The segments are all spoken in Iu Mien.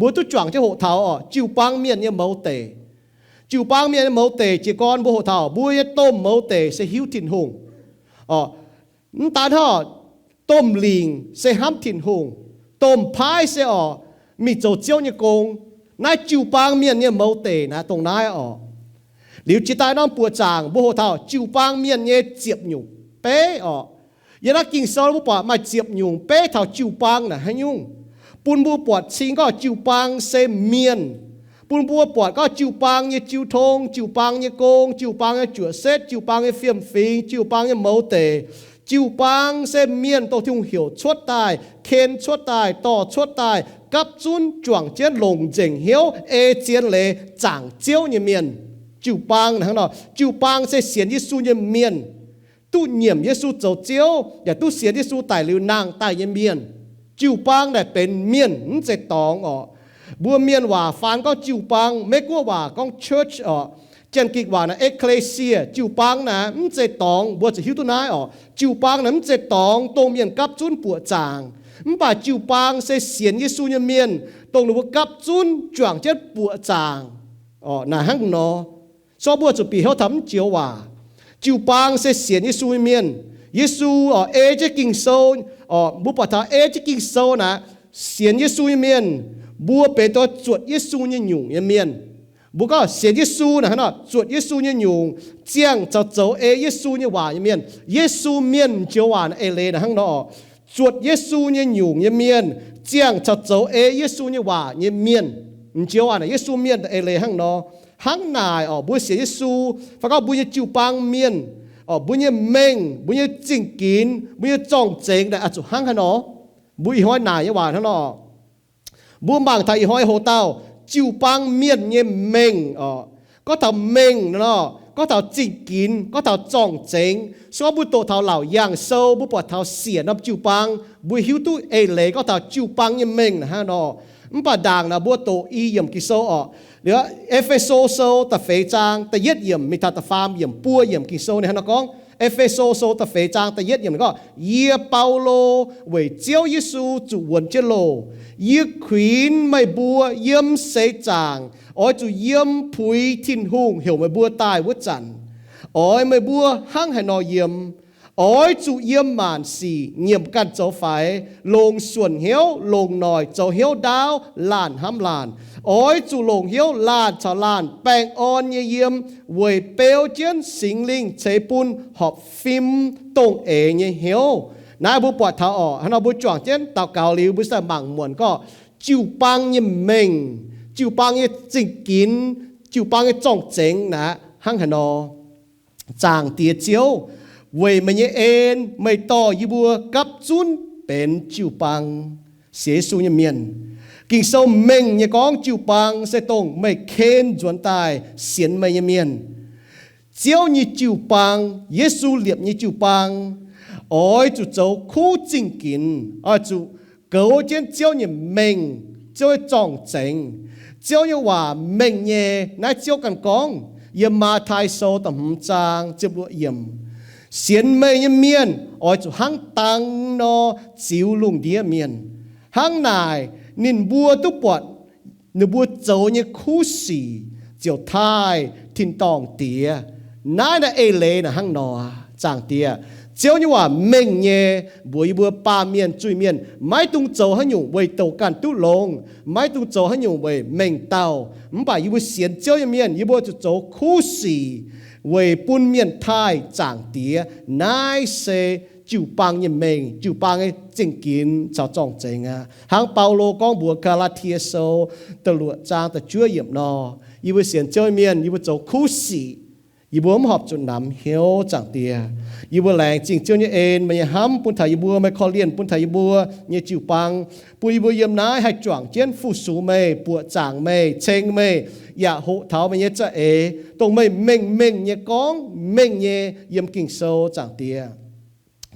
Mbuo duqv juangc jienv hoqc taux orqc, jiu-baang mienh nyei mouz deic. Jiu-baang mienh nyei mouz deic jiez gorn mbuo hoqc taux mbuo nyei domh mouz deic se hiuv Tin-Hungh orqc. Mv daan hnangv, domh lingc se hnamv Tin-Hungh, domh paaiv se orqc mingh zoux Ziouv nyei gong. Naaiv jiu-baang mienh nyei mouz deic naaiv dongh naaiv orqc. Liuz jiex daaih norm buoqc zaangc mbuo hoqc taux jiu-baang mienh nyei ziepc nyungc beiv orqc. Yiem naaiv Ging-Sou mbuo buatc maaih ziepc nyungc beiv taux jiu-baang naaic haaix nyungc, bun mbuo buatc cing gorngv jiu-baang se mienh, bun mbuo buatc gorngv jiu-baang nyei jiu tong, jiu-baang nyei gong, jiu-baang nyei juoqc setv, jiu-baang nyei fiem-fingx, jiu-baang nyei mouz deic. Jiu-baang se mienh dongh Tin-Hungh heuc cuotv daaih, ken cuotv daaih, dorh cuotv daaih, gapv zunv juangc jienv longc nzengc hnyouv ei zien leiz zaangc Ziouv nyei mienh. Jiu-baang hnangv nor, jiu-baang se sienx Yesu nyei mienh, duqv nyiemc Yesu zoux Ziouv yaac duqv sienx Yesu daic liuz nangh daaih nyei mienh. Jiu-baang naaic benx mienh, mv zeiz dorngx orqc. Mbuo mienh waac faan gorngv jiu-baang, Meiv-Guoqv waac gorngv church orqc, Janx-Gikc waac naaic ecclesia. Jiu-baang naaic mv zeiz dorngx, mbuo zuqc hiuv duqv naaiv orqc. Jiu-baang naaic mv zeiz dorngx dongh mienh gapv zunv buoqc zaangc, mv baac jiu-baang se sienx Yesu nyei mienh dongh ninh mbuo gapv zunv juangc jienv buoqc zaangc orqc. Naaic hnangv nor, so mbuo zuqc bieqc hnyouv taux mv joux waac. Jiu-baang se sienx Yesu nyei mienh. Yesu orqc ei jienv Ging-Sou orqc, mbuo buatc taux ei jienv Ging-Sou naaic, sienx Yesu nyei mienh, mbuo benx dongh zuotc Yesu nyei nyungc nyei mienh. Mbuo gorngv sienx Yesu naaic hnangv nor, zuotc Yesu nyei nyungc, ziangh caux zoux ei Yesu nyei waac nyei mienh. Yesu mienh m'joux waac naaic eix leiz naaic hnangv nor, zuotc Yesu nyei nyungc nyei mienh, ziangh caux zoux ei Yesu nyei waac nyei mienh. M'joux waac naaic Yesu mienh eix leiz hnangv nor. Hnangv naaic orqc, mbuo sienx Yesu, fai gorngv mbuo nyei jiu-baang mienh orqc, mbuo nyei mengh, mbuo nyei zingh ginx, mbuo nyei zorng-zengx naaic oix zuqc hnangv haaix nor. Mbuo ih hnoi naaic nyei waac hnangv nor, mbuo mangc taux ih hnoi hoc dauh jiu-baang mienh nyei mengh orqc. Gorngv taux mengh nor, gorngv taux zingh ginx, gorngv taux zorng-zengx. Se gorngv mbuo doqc taux Laauc Yaangh Sou, mbuo buatc taux siec norm jiu-baang, mbuo hiuv duqv eix leiz gorngv taux jiu-baang nyei mengh naaic hnangv nor. Mv baac ndaangc naaic mbuo doqc i yiemc Ging-Sou orqc, E^fe^so Sou da'feix zaang da'yietv yiemc mingh taux da'faam yiemc, buo yiemc Ging-Sou ninh hnangv nor gorngv. E^fe^so Sou da'feix zaang da'yietv yiemc gorngv, Yie, Baulo, weic Ziouv Yesu zuqc wuonx jienv loh, yie kuinx meih mbuo yiem seix zaangc oix zuqc yiem puix Tin-Hungh heuc meih mbuo daaih wuov zanc, oix meih mbuo hnangv haaix nor yiem. Oix zuqc yiem maanc sic, nyiemc ganh zoux faix, longc suonc hnyouv, longc noic zoux hnyouv ndaauv laanh hnamv laanh. Oix zuqc longc hnyouv laanh caux laanh baengh orn nyei yiem, weic beu jienv Singx Lingh ceix bun horpc fim dongh eix nyei hnyouv. Naaiv mbuo buatc taux orqc, hnangv nor mbuo juangc jienv daux gaux liuz, mbuo se mangc muonc gorngv jiu-baang nyei mengh, jiu-baang nyei zingh ginx, jiu-baang nyei zorng-zengx naaic hnangv haaix nor. Zaangc Diex Ziouv, weic meih nyei en meih dorh yie mbuo gapv zunv benx jiu-baang, sienx Yesu nyei mienh. Ging-Sou mengh nyei gorngv jiu-baang se dongh meih ken nzuonx daaih sienx meih nyei mienh. Ziouv nyei jiu-baang, Yesu liepc nyei jiu-baang, oix zuqc zoux kuv zingh ginx, oix zuqc goux jienv Ziouv nyei mengh, Ziouv nyei zorng-zengx. Ziouv nyei waac mengh nyei. Naaiv Ziouv ganh gorngv yiem Matv^tai Sou da'hmz zaang ziepc luoqc yiemc, Sienx meih nyei mienh oix zuqc hnangv dang nor ziux lungh ndiev mienh. Hnangv naaic ninh mbuo duqv buatc ninh mbuo zoux nyei kuv sic ziouc taaih tin-dorngh Diex. Naaiv naaiv eix leiz naaic hnangv nor. Zaangc Diex, Ziouv nyei waac mengh nyei, mbuox yie mbuo baamh mienh zuiz-mienh maiv dungx zoux haaix nyungc weic douc ganh duqv longx, maiv dungx zoux haaix nyungc weic mengh dauh. Mv baac yie mbuo sienx Ziouv nyei mienh, yie mbuo zuqc zoux kuv sic weic bun mienh taaih Zaangc Diex. Naaiv se jiu-baang nyei mengh, jiu-baang nyei zingh ginx caux zorng-zengx aqv. Hnangv Baulo gorngv mbuox Gaa^laa^tie Sou da'luoqc zaang da'juov yiemc nor, yie mbuo sienx Ziouv nyei mienh, yie mbuo zoux kuv sic, yie mbuo mv horpc zuqc namx hnyouv, Zaangc Diex. Yie mbuo laengz zingh Ziouv nyei en, meih nyei hnamv bun taux yie mbuo, meih korv-lienh bun taux yie mbuo nyei jiu-baang, bun yie mbuo yiem naaiv haih juangc jienv fu-sux meih, buoqc zaangc meih, ceng meih, yaac hoqc taux meih nyei za'eix, dongh meih mengh mengh nyei gorngv mengh nyei yiem Ging-Sou, Zaangc Diex.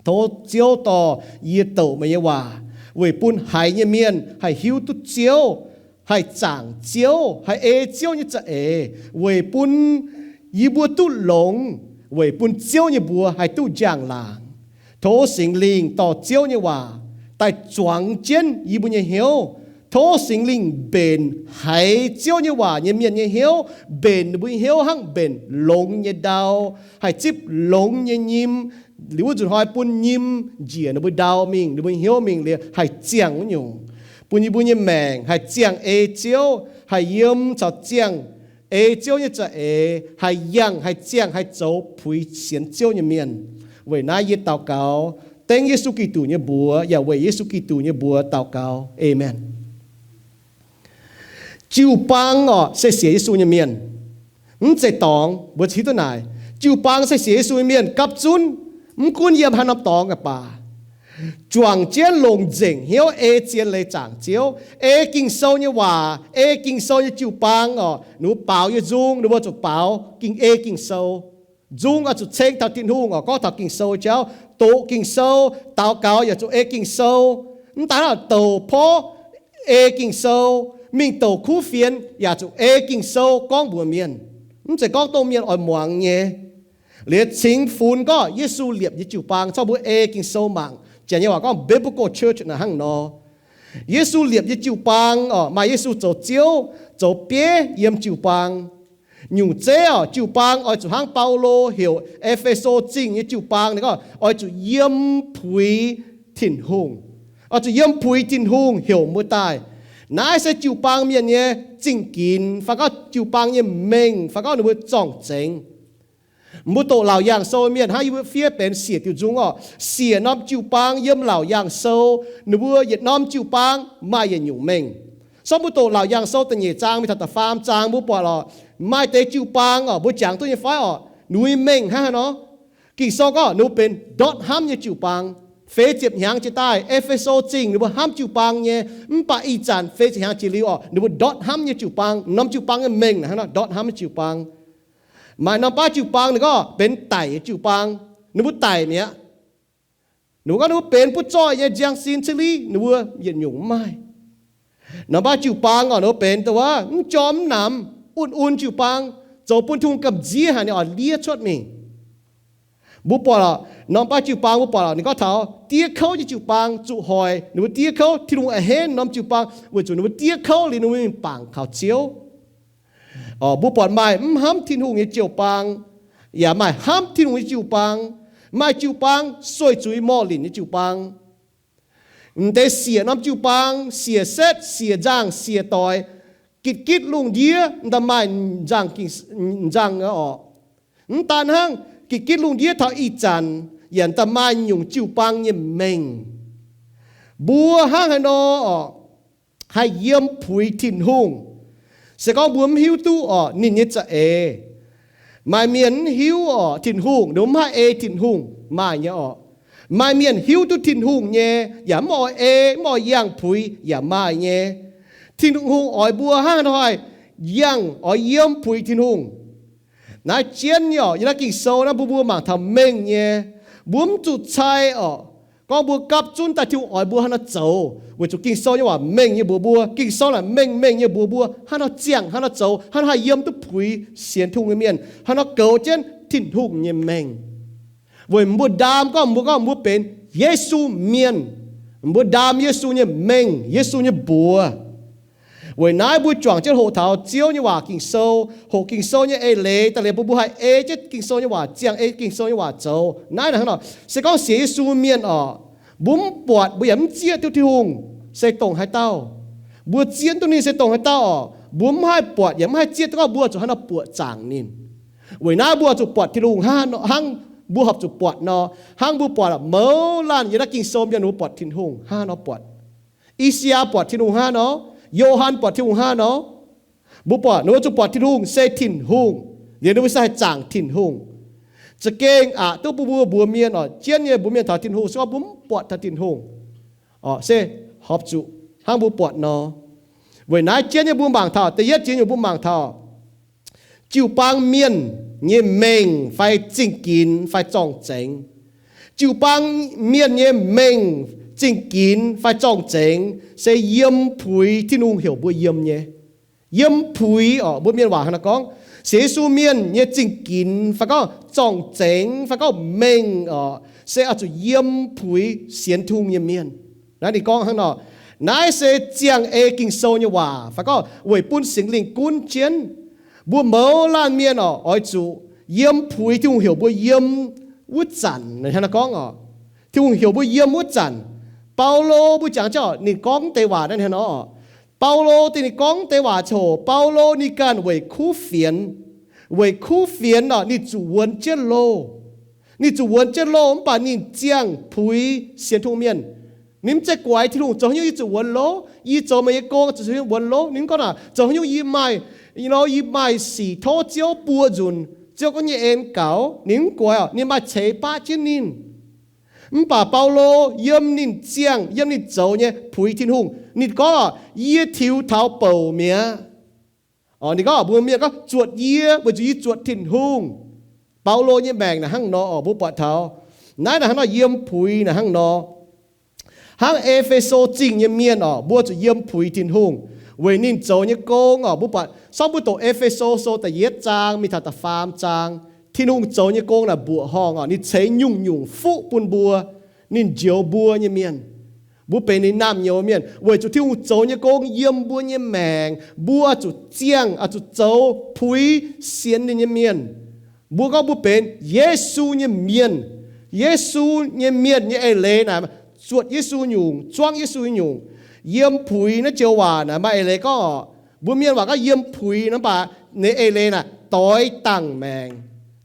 Tov Ziouv dorh yie douc meih nyei waac, weic bun haiz nyei mienh haih hiuv duqv Ziouv, haih zaangc Ziouv, haih ei Ziouv nyei za'eix, weic bun yie mbuo duqv longx, weic bun Ziouv nyei mbuox haih duqv njang-laangc. Tov Singx Lingh dorh Ziouv nyei waac daaih zuangx jienv yie mbuo nyei hnyouv. Tov Singx Lingh mbenc haiz Ziouv nyei waac nyei mienh nyei hnyouv, mbenc ninh mbuo nyei hnyouv hnangv mbenc longx nyei ndau, haih zipv longx nyei nyim, liuz wuov nzunc hnoi bun nyim njiec ninh mbuo ndau mingh, ninh mbuo nyei hnyouv mingh liuz haih ziangh wuov nyungc, bun yie mbuo nyei maengc haih ziangh ei Ziouv, haih yiem caux ziangh ei Ziouv nyei za'eix, haih yangh, haih ziangh, haih zoux puix sienx Ziouv nyei mienh. Weic naaiv yie daux gaux dengv Yesu Giduc nyei mbuox, yaac weic Yesu Giduc nyei mbuox daux gaux. Aamen. Jiu-baang orqc, se sienx Yesu nyei mienh. Mv zeiz dorngx, mbuo hiuv duqv naaic, jiu-baang se sienx Yesu nyei mienh gapv zunv, mv gunv yiem haaix norm dorngx yaac baac, juangc jienv longc nzengc hnyouv ei zien leiz zaangc Ziouv, ei Ging-Sou nyei waac, ei Ging-Sou nyei jiu-baang orqc, ninh mbuo baaux nyei nzung, ninh mbuo zuqc baaux Ging, ei Ging-Sou. Nzung oix zuqc ceng taux Tin-Hungh orqc, gorngv taux Ging-Sou jauv, doqc Ging-Sou, daux gaux yaac zuqc ei Ging-Sou. Mv daaih hnangv douc porv ei Ging-Sou, mingh douc kuv fienx yaac zuqc ei Ging-Sou gorngv mbuox mienh. Mv zeiz gorngv dongh mienh oix muangx nyei. Liuz cingx funx gorngv Yesu liepc nyei jiu-baang, zorqv mbuo ei Ging-Sou mangc, Janx nyei waac gorngv biblical church naaic hnangv nor. Yesu liepc nyei jiu-baang orqc, maaih Yesu zoux Ziouv, zoux bieiv yiem jiu-baang. Nyungc zeiv orqc, jiu-baang oix zuqc hnangv Baulo heuc E^fe^so Zingh nyei jiu-baang ninh gorngv, oix zuqc yiem puix Tin-Hungh. Oix zuqc yiem puix Tin-Hungh heuc mbuo daaih. Naaiv se jiu-baang mienh nyei zingh ginx, fai gorngv jiu-baang nyei mengh, fai gorngv ninh mbuo zorng-zengx. Mbuo doqc Laauc Yaangh Sou mienh hnangv yie mbuo fiev benx siec diuc nzung orqc, siec norm jiu-baang yiem Laauc Yaangh Sou, ninh mbuo yietc norm jiu-baang maaih yietc nyungc mengh. Sorng mbuo doqc Laauc Yaangh Sou da'nyeic zaang mingh taux da'faam zaang mbuo buatc lorqc, maaih deix jiu-baang orqc, mbuo jangx duqv nyei fai orqc, ninh mbuo nyei mengh hnangv haaix nor? Ging-Sou gorngv ninh mbuo benx ndortv hnamv nyei jiu-baang. Feix ziepc hnyangx jiex daaih, E^fe^so Zingh ninh mbuo hnamv jiu-baang nyei, mv baac ih zanc feix ziepc hnyangx jiex liuz orqc, ninh mbuo ndortv hnamv nyei jiu-baang. Norm jiu-baang nyei mengh hnangv haaix nor? Ndortv hnamv nyei jiu-baang. Maaih norm baav jiu-baang ninh gorngv benx daic nyei jiu-baang. Ninh mbuo daic mi'aqv. Ninh mbuo gorngv ninh mbuo benx butv zoih nyei nziang sin cili, ninh mbuo yietc nyungc mv maaih. Norm baav jiu-baang orqc, ninh mbuo benx dongh wuov mv jorm mv namx, un-un jiu-baang, zoux bun Tin-Hungh gamh nziev haic, ninh oix liev cuotv mingh. Mbuo buatc lorqc, norm baav jiu-baang mbuo buatc lorqc, ninh gorngv taux diev kouv nyei jiu-baang zuqc hoic ninh mbuo diev kouv. Tin-Hungh a'hneiv norm jiu-baang weic zuqc ninh mbuo diev kouv liuz ninh mbuo mingh bangc kaux Ziouv. Orqc, mbuo buatc maaih mv hnamv Tin-Hungh nyei jiu-baang, yaac maaih hnamv Tin-Hungh nyei jiu-baang. Maaih jiu-baang sueih zuiz morh linc nyei jiu-baang. M'deix siec norm jiu-baang, siec setv, siec nzangh, siec doic, gitv-gitv lungh ndiev m'daaih maaih nzangh, nzangh orqc. Mv daan hnangv, gitv-gitv lungh ndiev taux ih zanc yaac m'daaih maaih nyungc jiu-baang nyei mengh. Mbuo hnangv haaix nor orqc, haih yiem puix Tin-Hungh? Se gorngv mbuo mv hiuv duqv orqc ninh nyei za'eix. Maaih mienh mv hiuv orqc Tin-Hungh, ninh mbuo mv haih ei Tin-Hungh, maaih nyei orqc. Maaih mienh hiuv duqv Tin-Hungh nyei yaac mv oix ei, mv oix yangh puix yaac maaih nyei. Tin-Hungh oix mbuo hnangv haaix nor haih yangh oix yiem puix Tin-Hungh? Naaiv jienv nyei orqc, yiem naaiv Ging-Sou naaiv mbuo, mbuo mangc taux mengh nyei. Mbuo mv zuqc cai orqc, gorngv mbuo gapv zunv daaih Tin-Hungh oix mbuo hnangv haaix nor zoux, weic zuqc Ging-Sou nyei waac mengh nyei mbuox mbuo. Ging-Sou naaic mengh mengh nyei mbuox mbuo hnangv haaix nor ziangh, hnangv haaix nor zoux, hnangv haaix nor haih yiem duqv puix sienx Tin-Hungh nyei mienh, hnangv haaix nor goux jienv Tin-Hungh nyei mengh. Weic mbuo ndaam gorngv, mbuo gorngv mbuo benx Yesu mienh. Mbuo ndaam Yesu nyei mengh, Yesu nyei mbuox. Weic naaiv mbuo juangc jienv hoqc taux Ziouv nyei waac Ging-Sou, hoqc Ging-Sou nyei eix leiz daaih liuz bun mbuo haih ei jienv Ging-Sou nyei waac, ziangh ei Ging-Sou nyei waac zoux. Naaiv hnangv nor, se gorngv sienx Yesu mienh orqc, mbuo mv buatc mbuo yaac mv zieqv duqv Tin-Hungh se dongh haaix dauh. Mbuo zieqv duqv ninh se dongh haaix dauh orqc, mbuo mv haih buatc yaac mv haih zieqv duqv gorngv mbuo zuqc haaix nor buoqc zaangc ninh. Weic naaiv mbuo zuqc buatc Tin-Hungh hnangv, hnangv mbuo horpc zuqc buatc nor, hnangv mbuo buatc mouz laanh yiem naaiv Ging-Sou mienh mbuo buatc Tin-Hungh hnangv nor buatc. I^saa^yaa buatc Tin-Hungh hnangv nor, Yo^han buatc Tin-Hungh hnangv nor. Mbuo buatc ninh mbuo zuqc buatc Tin-Hungh se Tin-Hungh, liuz ninh mbuo se haih zaangc Tin-Hungh. Za'gengh aqc duqv bun mbuo mbuox mienh orqc, jienv nyei mbuox mienh taux Tin-Hungh se gorngv mbuo mv buatc taux Tin-Hungh orqc, se horpc zuqc hnangv mbuo buatc nor. Weic naaiv jienv nyei mbuo mangc taux, da'yietv jiex nyungc mbuo mangc taux jiu-baang mienh nyei mengh fai zingh ginx fai zorng-zengx. Jiu-baang mienh nyei mengh, zingh ginx fai zorng-zengx se yiem puix Tin-Hungh heuc mbuo yiem nyei. Yiem puix orqc, mbuo mienh waac hnangv naaiv gorngv, sienx Yesu mienh nyei zingh ginx fai gorngv zorng-zengx fai gorngv mengh orqc, se oix zuqc yiem puix sienx Tin-Hungh nyei mienh. Naaiv ninh gorngv hnangv nor, Naaiv se ziangh ei Ging-Sou nyei waac, fai gorngv weic bun Singx Lingh gunv jienv. Mbuo mouz laanh mienh oc, oix zuqc yiem puix Tin-Hungh heuc mbuo yiem wuov zanc. Hnangv naaiv gorngv oc, Tin-Hungh heuc mbuo yiem wuov zanc. Baulo mbuo jangx jienv oc, ninh gorngv deix waac naaiv hnangv nor oc. Baulo deix ninh gorngv deix waac ziouc, Baulo ninh ganh weic kuv fienx, weic kuv fienx oc, ninh zuqc wuonx jienv loh. Ninh zuqc wuonx jienv loh mv baac ninh ziangh puix sienx Tin-Hungh mienh. Ninh mv zeiz guaix Tin-Hungh zoux haaix nyungc yie zuqc wuonx loh, yie zoux meih nyei gong zuqc wuonx loh. Ninh mv gorngv naaic zoux haaix nyungc yie maaih, yie maaih sic tov Ziouv buo nzunc, Ziouv gorngv nyei en gaux. Ninh mv guaix oc, ninh maaih ceix baqv jienv ninh. Mv baac Baulo yiem ninh ziangh, yiem ninh zoux nyei puix Tin-Hungh, ninh gorngv oc, yie tiux taux bouc mi'aqv. Ninh gorngv mbuo mienh gorngv zuotc yie weic zuqc yie zuotc Tin-Hungh. Baulo nyei maengc naaic hnangv nor oc, mbuo buatc taux naaiv naaic hnangv nor yiem puix naaic hnangv nor. Hnangv E^fe^so Zingh nyei mienh oc, mbuo zuqc yiem puix Tin-Hungh weic ninh zoux nyei gong oc. Mbuo buatc, sorng mbuo doqc E^fe^so Sou da'yietv zaang mingh taux da'faam zaang, Tin-Hungh zoux nyei gong naaic mbuoqc horngh oc, ninh ceix nyungc-nyungc fuqv bun mbuo. Ninh njoux mbuo nyei mienh, mbuo benx ninh naamh nyouz mienh. Weic zuqc Tin-Hungh zoux nyei gong yiem mbuo nyei maengc, mbuo zuqc ziangh, zuqc zoux puix sienx ninh nyei mienh. Mbuo gorngv mbuo benx Yesu nyei mienh. Yesu nyei mienh nyei eix leiz naaic zuotc Yesu nyungc, zuangv Yesu nyungc. Yiem puix naaiv joux waac naaic maaih eix leiz gorngv oc, mbuo mienh waac gorngv yiem puix nor, mv baac ninh eix leiz naaic doix dangc maengc.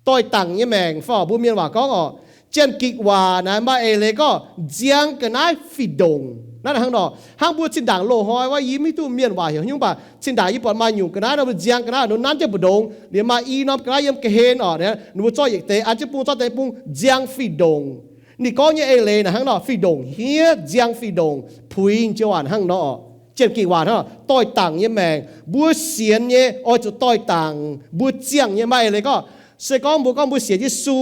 Doix dangc nyei maengc fai mbuo mienh waac gorngv oc, Janx-Gikc waac naaic maaih eix leiz gorngv nziang ga'naaiv fih ndongc. Naaiv hnangv nor, hnangv mbuo zinh ndaangc loz-hnoi wuov, yie mv hiuv duqv mienh waac heuc haaix nyungc, mv baac zinh ndaangc yie buatc maaih nyungc ga'naaiv nor, mbuo nziang ga'naaiv nor nanv jienv mbu'ndongx. Liemh maaih i norm ga'naaiv yiem ga'hlen oc, ninh mbuo zorqv yietc deix an jienv bung, zorqv deix bung, nziang fih ndongc. Ninh gorngv nyei eix leiz naaic hnangv nor, fih ndongc hniev, nziang fih ndongc, puix joux waac hnangv nor. Janx-Gikc waac hnangv nor, doix dangc nyei maengc. Mbuo sienx nyei oix zuqc doix dangc. Mbuo ziangh nyei maaih eix leiz gorngv, se gorngv mbuo gorngv mbuo sienx Yesu,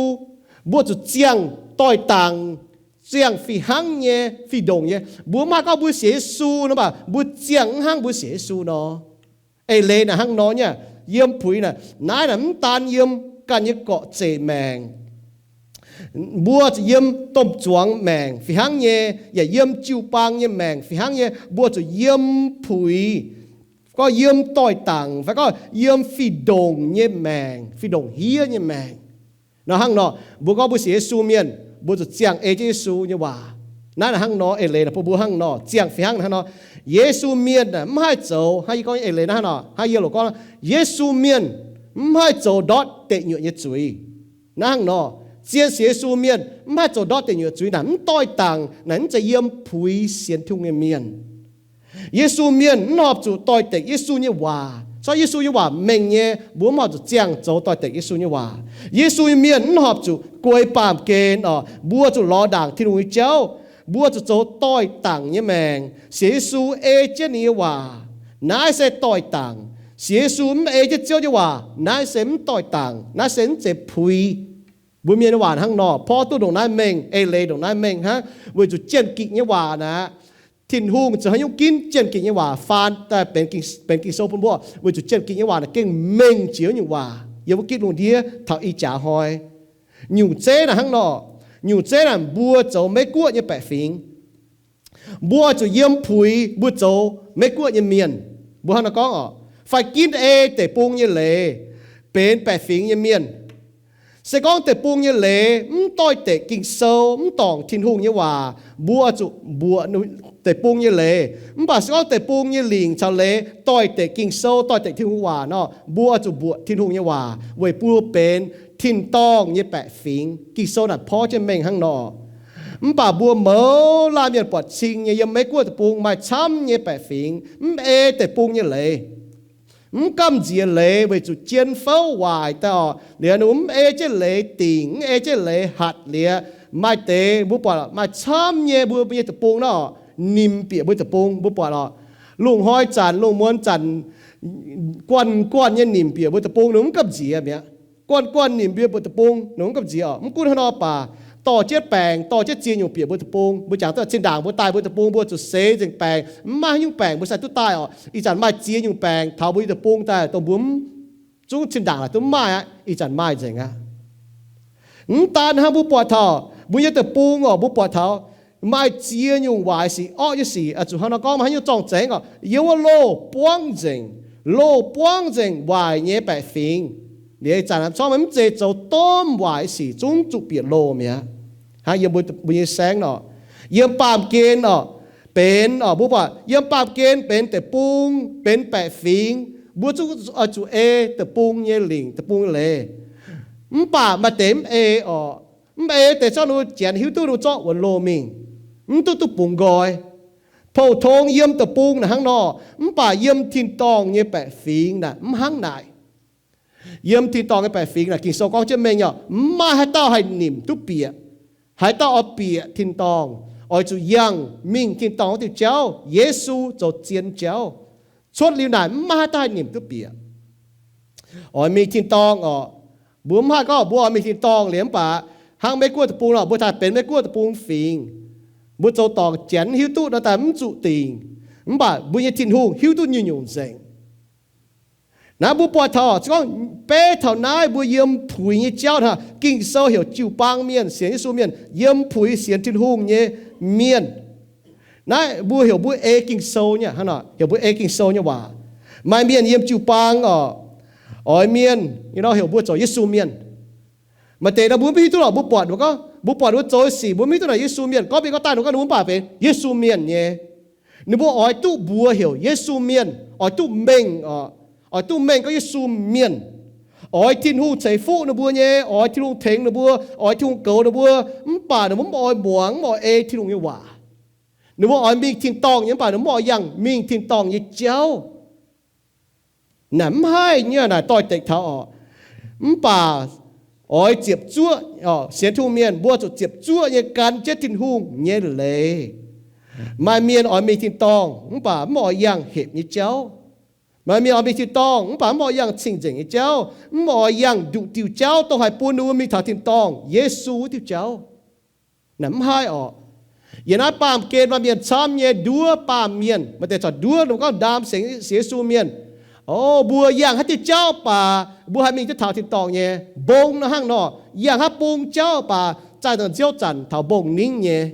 mbuo zuqc ziangh doix dangc, ziangh fih hnangv nyei, fih ndongc nyei. Mbuo mv haih gorngv mbuo sienx Yesu nor, mv baac mbuo ziangh mv hnangv mbuo sienx Yesu nor. Eix leiz naaic hnangv nor nyei, yiem puix naaic, naaiv naaic mv daan yiem ganh nyei gorqv-zeic maengc. Mbuo zuqc yiem domh zuangx maengc fih hnangv nyei, yaac yiem jiu-baang nyei maengc fih hnangv nyei. Mbuo zuqc yiem puix, gorngv yiem doix dangc, fai gorngv yiem fih ndongc nyei maengc, fih ndongc hniev nyei maengc. Nor hnangv nor, mbuo gorngv mbuo sienx Yesu mienh, mbuo zuqc ziangh ei jienv Yesu nyei waac. Naaiv naaic hnangv nor, eix leiz naaic bun mbuo hnangv nor, ziangh fih hnangv hnangv nor. Yesu mienh naaic mv haih zoux, hnangv yie gorngv eix leiz naaiv hnangv nor, hnangv yie loc gorngv, Yesu mienh mv haih zoux ndortv deic nyuoqc nyei zuiz. Naaiv hnangv nor, zien sienx Yesu mienh mv haih zoux ndortv deic nyuoqc zuiz naaic, mv doix dangc naaic, mv zeiz yiem puix sienx Tin-Hungh nyei mienh. Yesu mienh mv horpc zuqc doix-dekc Yesu nyei waac. Corc Yesu nyei waac mengh nyei, mbuo mv horpc zuqc ziangh zoux doix-dekc Yesu nyei waac. Yesu nyei mienh mv horpc zuqc guei baamh gen oc. Mbuo zuqc lorz ndaangc Tin-Hungh nyei jauv. Mbuo zuqc zoux doix-dangc nyei maengc, sienx Yesu, ei jienv ninh nyei waac. Naaiv se doix-dangc. Sienx Yesu mv ei jienv Ziouv nyei waac, naaiv se mv doix-dangc, naaiv se mv zeiz puix. Mbuo mienh nyei waac hnangv nor, porv duqv ndongc naaiv mengh, eix leiz ndongc naaiv mengh hnangv, weic zuqc Janx-Gikc nyei waac naaic, Tin-Hungh zoux haaix nyungc ginv Janx-Gikc nyei waac faan daaih benx Ging-Sou bun mbuo, weic zuqc Janx-Gikc nyei waac naaic gengh mengh jiex nyungc waac yiem wuov gitv lungh ndiev taux ih jaax hnoi. Nyungc zeiv naaic hnangv nor, nyungc zeiv naaic mbuo zoux Meiv-Guoqv nyei baeqc fingx, mbuo zuqc yiem puix mbuo zoux Meiv-Guoqv nyei mienh. Mbuo hnangv nor gorngv oc, fai ginv ei deic-bung nyei leiz benx baeqc fingx nyei mienh. Se gorngv deic-bung nyei leiz mv doix-dekc Ging-Sou, mv dorngc Tin-Hungh nyei waac, mbuo zuqc mbuoqc deic-bung nyei leiz. Mv baac se gorngv deic-bung nyei lingc caux leiz doix-dekc Ging-Sou, doix-dekc Tin-Hungh waac nor, mbuo zuqc mbuoqc Tin-Hungh nyei waac weic bun mbuo benx tin-dorngh nyei baeqc fingx. Ging-Sou naaic porv jienv mengh hnangv nor. Mv baac mbuo mouz laanh mienh buatc cing nyei yiem Meiv-Guoqv deic-bung maaih camv nyei baeqc fingx mv ei deic-bung nyei leiz. Mv gamh nziex leiz weic zuqc jien fouv waaic daaih oc, liuz ninh mv ei jienv leiz dingc, mv ei jienv leiz hatc liuz, maaih deix mbuo buatc maaih camv nyei mbuo nyei deic-bung nor, nimc bieqc mbuo deic-bung mbuo buatc oc. Lungh hnoi zanc, lungh muonz zanc, guanh guanh nyei nimc bieqc mbuo deic-bung, ninh mv gamh nziex mi'aqv. Guanh guanh nimc bieqc mbuo deic-bung, ninh mv gamh nziex oc. Mv gunv hnangv nor baac, dorh jienv baengc, dorh jienv ziex nyungc bieqc mbuo deic-bung. Mbuo jangx duqv zinh ndaangc mbuo daaih mbuo deic-bung mbuo zuqc seix nzengc baengc, mv maaih haaix nyungc baengc mbuo sai duqv daaih oc. Ih zanc maaih ziex nyungc baengc taux mbuo nyei deic-bung daaih, dongh mbuo mv zungv zinh ndaangc laaix duqv mv maaih aqv. Ih zanc maaih nzengc aqv. Mv daan hnangv, mbuo buatc taux mbuo nyei deic-bung oc, mbuo buatc taux maaih ziex nyungc waaic sic, orqv nyei sic, zuqc hnangv nor gorngv, maaih haaix nyungc zorng-zengx oc? Yiem wuov loz buangv nzengc, loz buangv nzengc waaic nyei baeqc fingx. Liuz zanc corngv maiv zeiz zoux domh waaic sic zungv zuqc bieqc loh mi'aqv. Hnangv yiem mbuo nyei saengv nor, yiem baamh gen oc, benx oc, mbuo buatc yiem baamh gen benx deic-bung, benx baeqc fingx, mbuo zungv oix zuqc ei deic-bung nyei lingc, deic-bung nyei leiz. Mv baac maaih deix mv ei oc. Mv ei deix zorqv ninh mbuo janx hiuv duqv ninh mbuo zorqv wuonx loh mingh, mv duqv duqv bungx nqoi. Pou-tong yiem deic-bung naaic hnangv nor, mv baac yiem tin-dorngh nyei baeqc fingx naaic mv hnangv naaic. Yiem tin-dorngh nyei baeqc fingx naaic Ging-Sou gorngv jienv mengh oc, mv maaih haaix dauh haih nimc duqv bieqc. Haaix dauh oix bieqc tin-dorngh, oix zuqc yangh mingh tin-dorngh wuov diuh jauv, Yesu zoux zien jauv. Cuotv liuz naaic mv maaih haaix dauh haih nimc duqv bieqc. Oix mingh tin-dorngh oc, mbuo mv haih gorngv mbuo oix mingh tin-dorngh liuz mv baac hnangv Meiv-Guoqv deic-bung nor, mbuo taaih benx Meiv-Guoqv deic-bung fingx, mbuo zoux dorngc janx hiuv duqv nor daaih mv zuqc dingc. Mv baac mbuo nyei Tin-Hungh hiuv duqv nyungc-nyungc nzengc. Naaiv mbuo buatc taux, se gorngv beiv taux naaiv mbuo yiem puix nyei jauv hnangv. Ging-Sou heuc jiu-baang mienh, sienx Yesu mienh, yiem puix sienx Tin-Hungh nyei mienh. Naaiv mbuo heuc mbuo ei Ging-Sou nyei, hnangv nor heuc mbuo ei Ging-Sou nyei waac. Maaih mienh yiem jiu-baang oc, oix mienh nyei nor heuc mbuo zoux Yesu mienh. Maaih deix nor mbuo mv hiuv duqv lorqc, mbuo buatc mbuo gorngv, mbuo buatc mbuo zoux sic mbuo mv hiuv duqv naaic Yesu mienh. Gorngv mingh gorngv daaih ninh mbuo mv baac benx Yesu mienh nyei. Ninh mbuo oix duqv mbuox heuc Yesu mienh, oix duqv mengh oc, oix duqv mengh gorngv Yesu mienh. Oix Tin-Hungh ceix fuqv ninh mbuo nyei, oix Tin-Hungh tengx ninh mbuo, oix Tin-Hungh goux ninh mbuo, mv baac ninh mbuo mv oix muangx, mv oix ei Tin-Hungh nyei waac. Ninh mbuo oix mingh tin-dorngh nyei, mv baac ninh mbuo mv oix yangh mingh tin-dorngh nyei jauv. Naaic mv haih nyei, naaic doix-dekc taux oc. Mv baac oix ziepc zuoqv, sienx Tin-Hungh mienh mbuo zuqc ziepc zuoqv nyei gan jienv Tin-Hungh nyei leiz. Maaih mienh oix mingh tin-dorngh mv baac mv oix yangh hepc nyei jauv. Maaih mienh oix mingh tin-dorngh mv baac mv oix yangh cing-nzengc nyei jauv, mv oix yangh nduqc diuh jauv dongh haih bun ninh mbuo mingh taux tin-dorngh, Yesu wuov diuh jauv. Naaic mv haih oc. Yiem naaiv baamh gen maaih mienh camv nyei nduov baamh mienh, maaih deix corc nduov ninh mbuo gorngv ndaam sienx Yesu mienh, o, mbuo yangh haaix diuh jauv baac mbuo haih mingh jienv taux tin-dorngh nyei. Mbong nor hnangv nor, yangh haaix bung jauv baac zaih nzengc nziouv zanc taux mbong ningv nyei.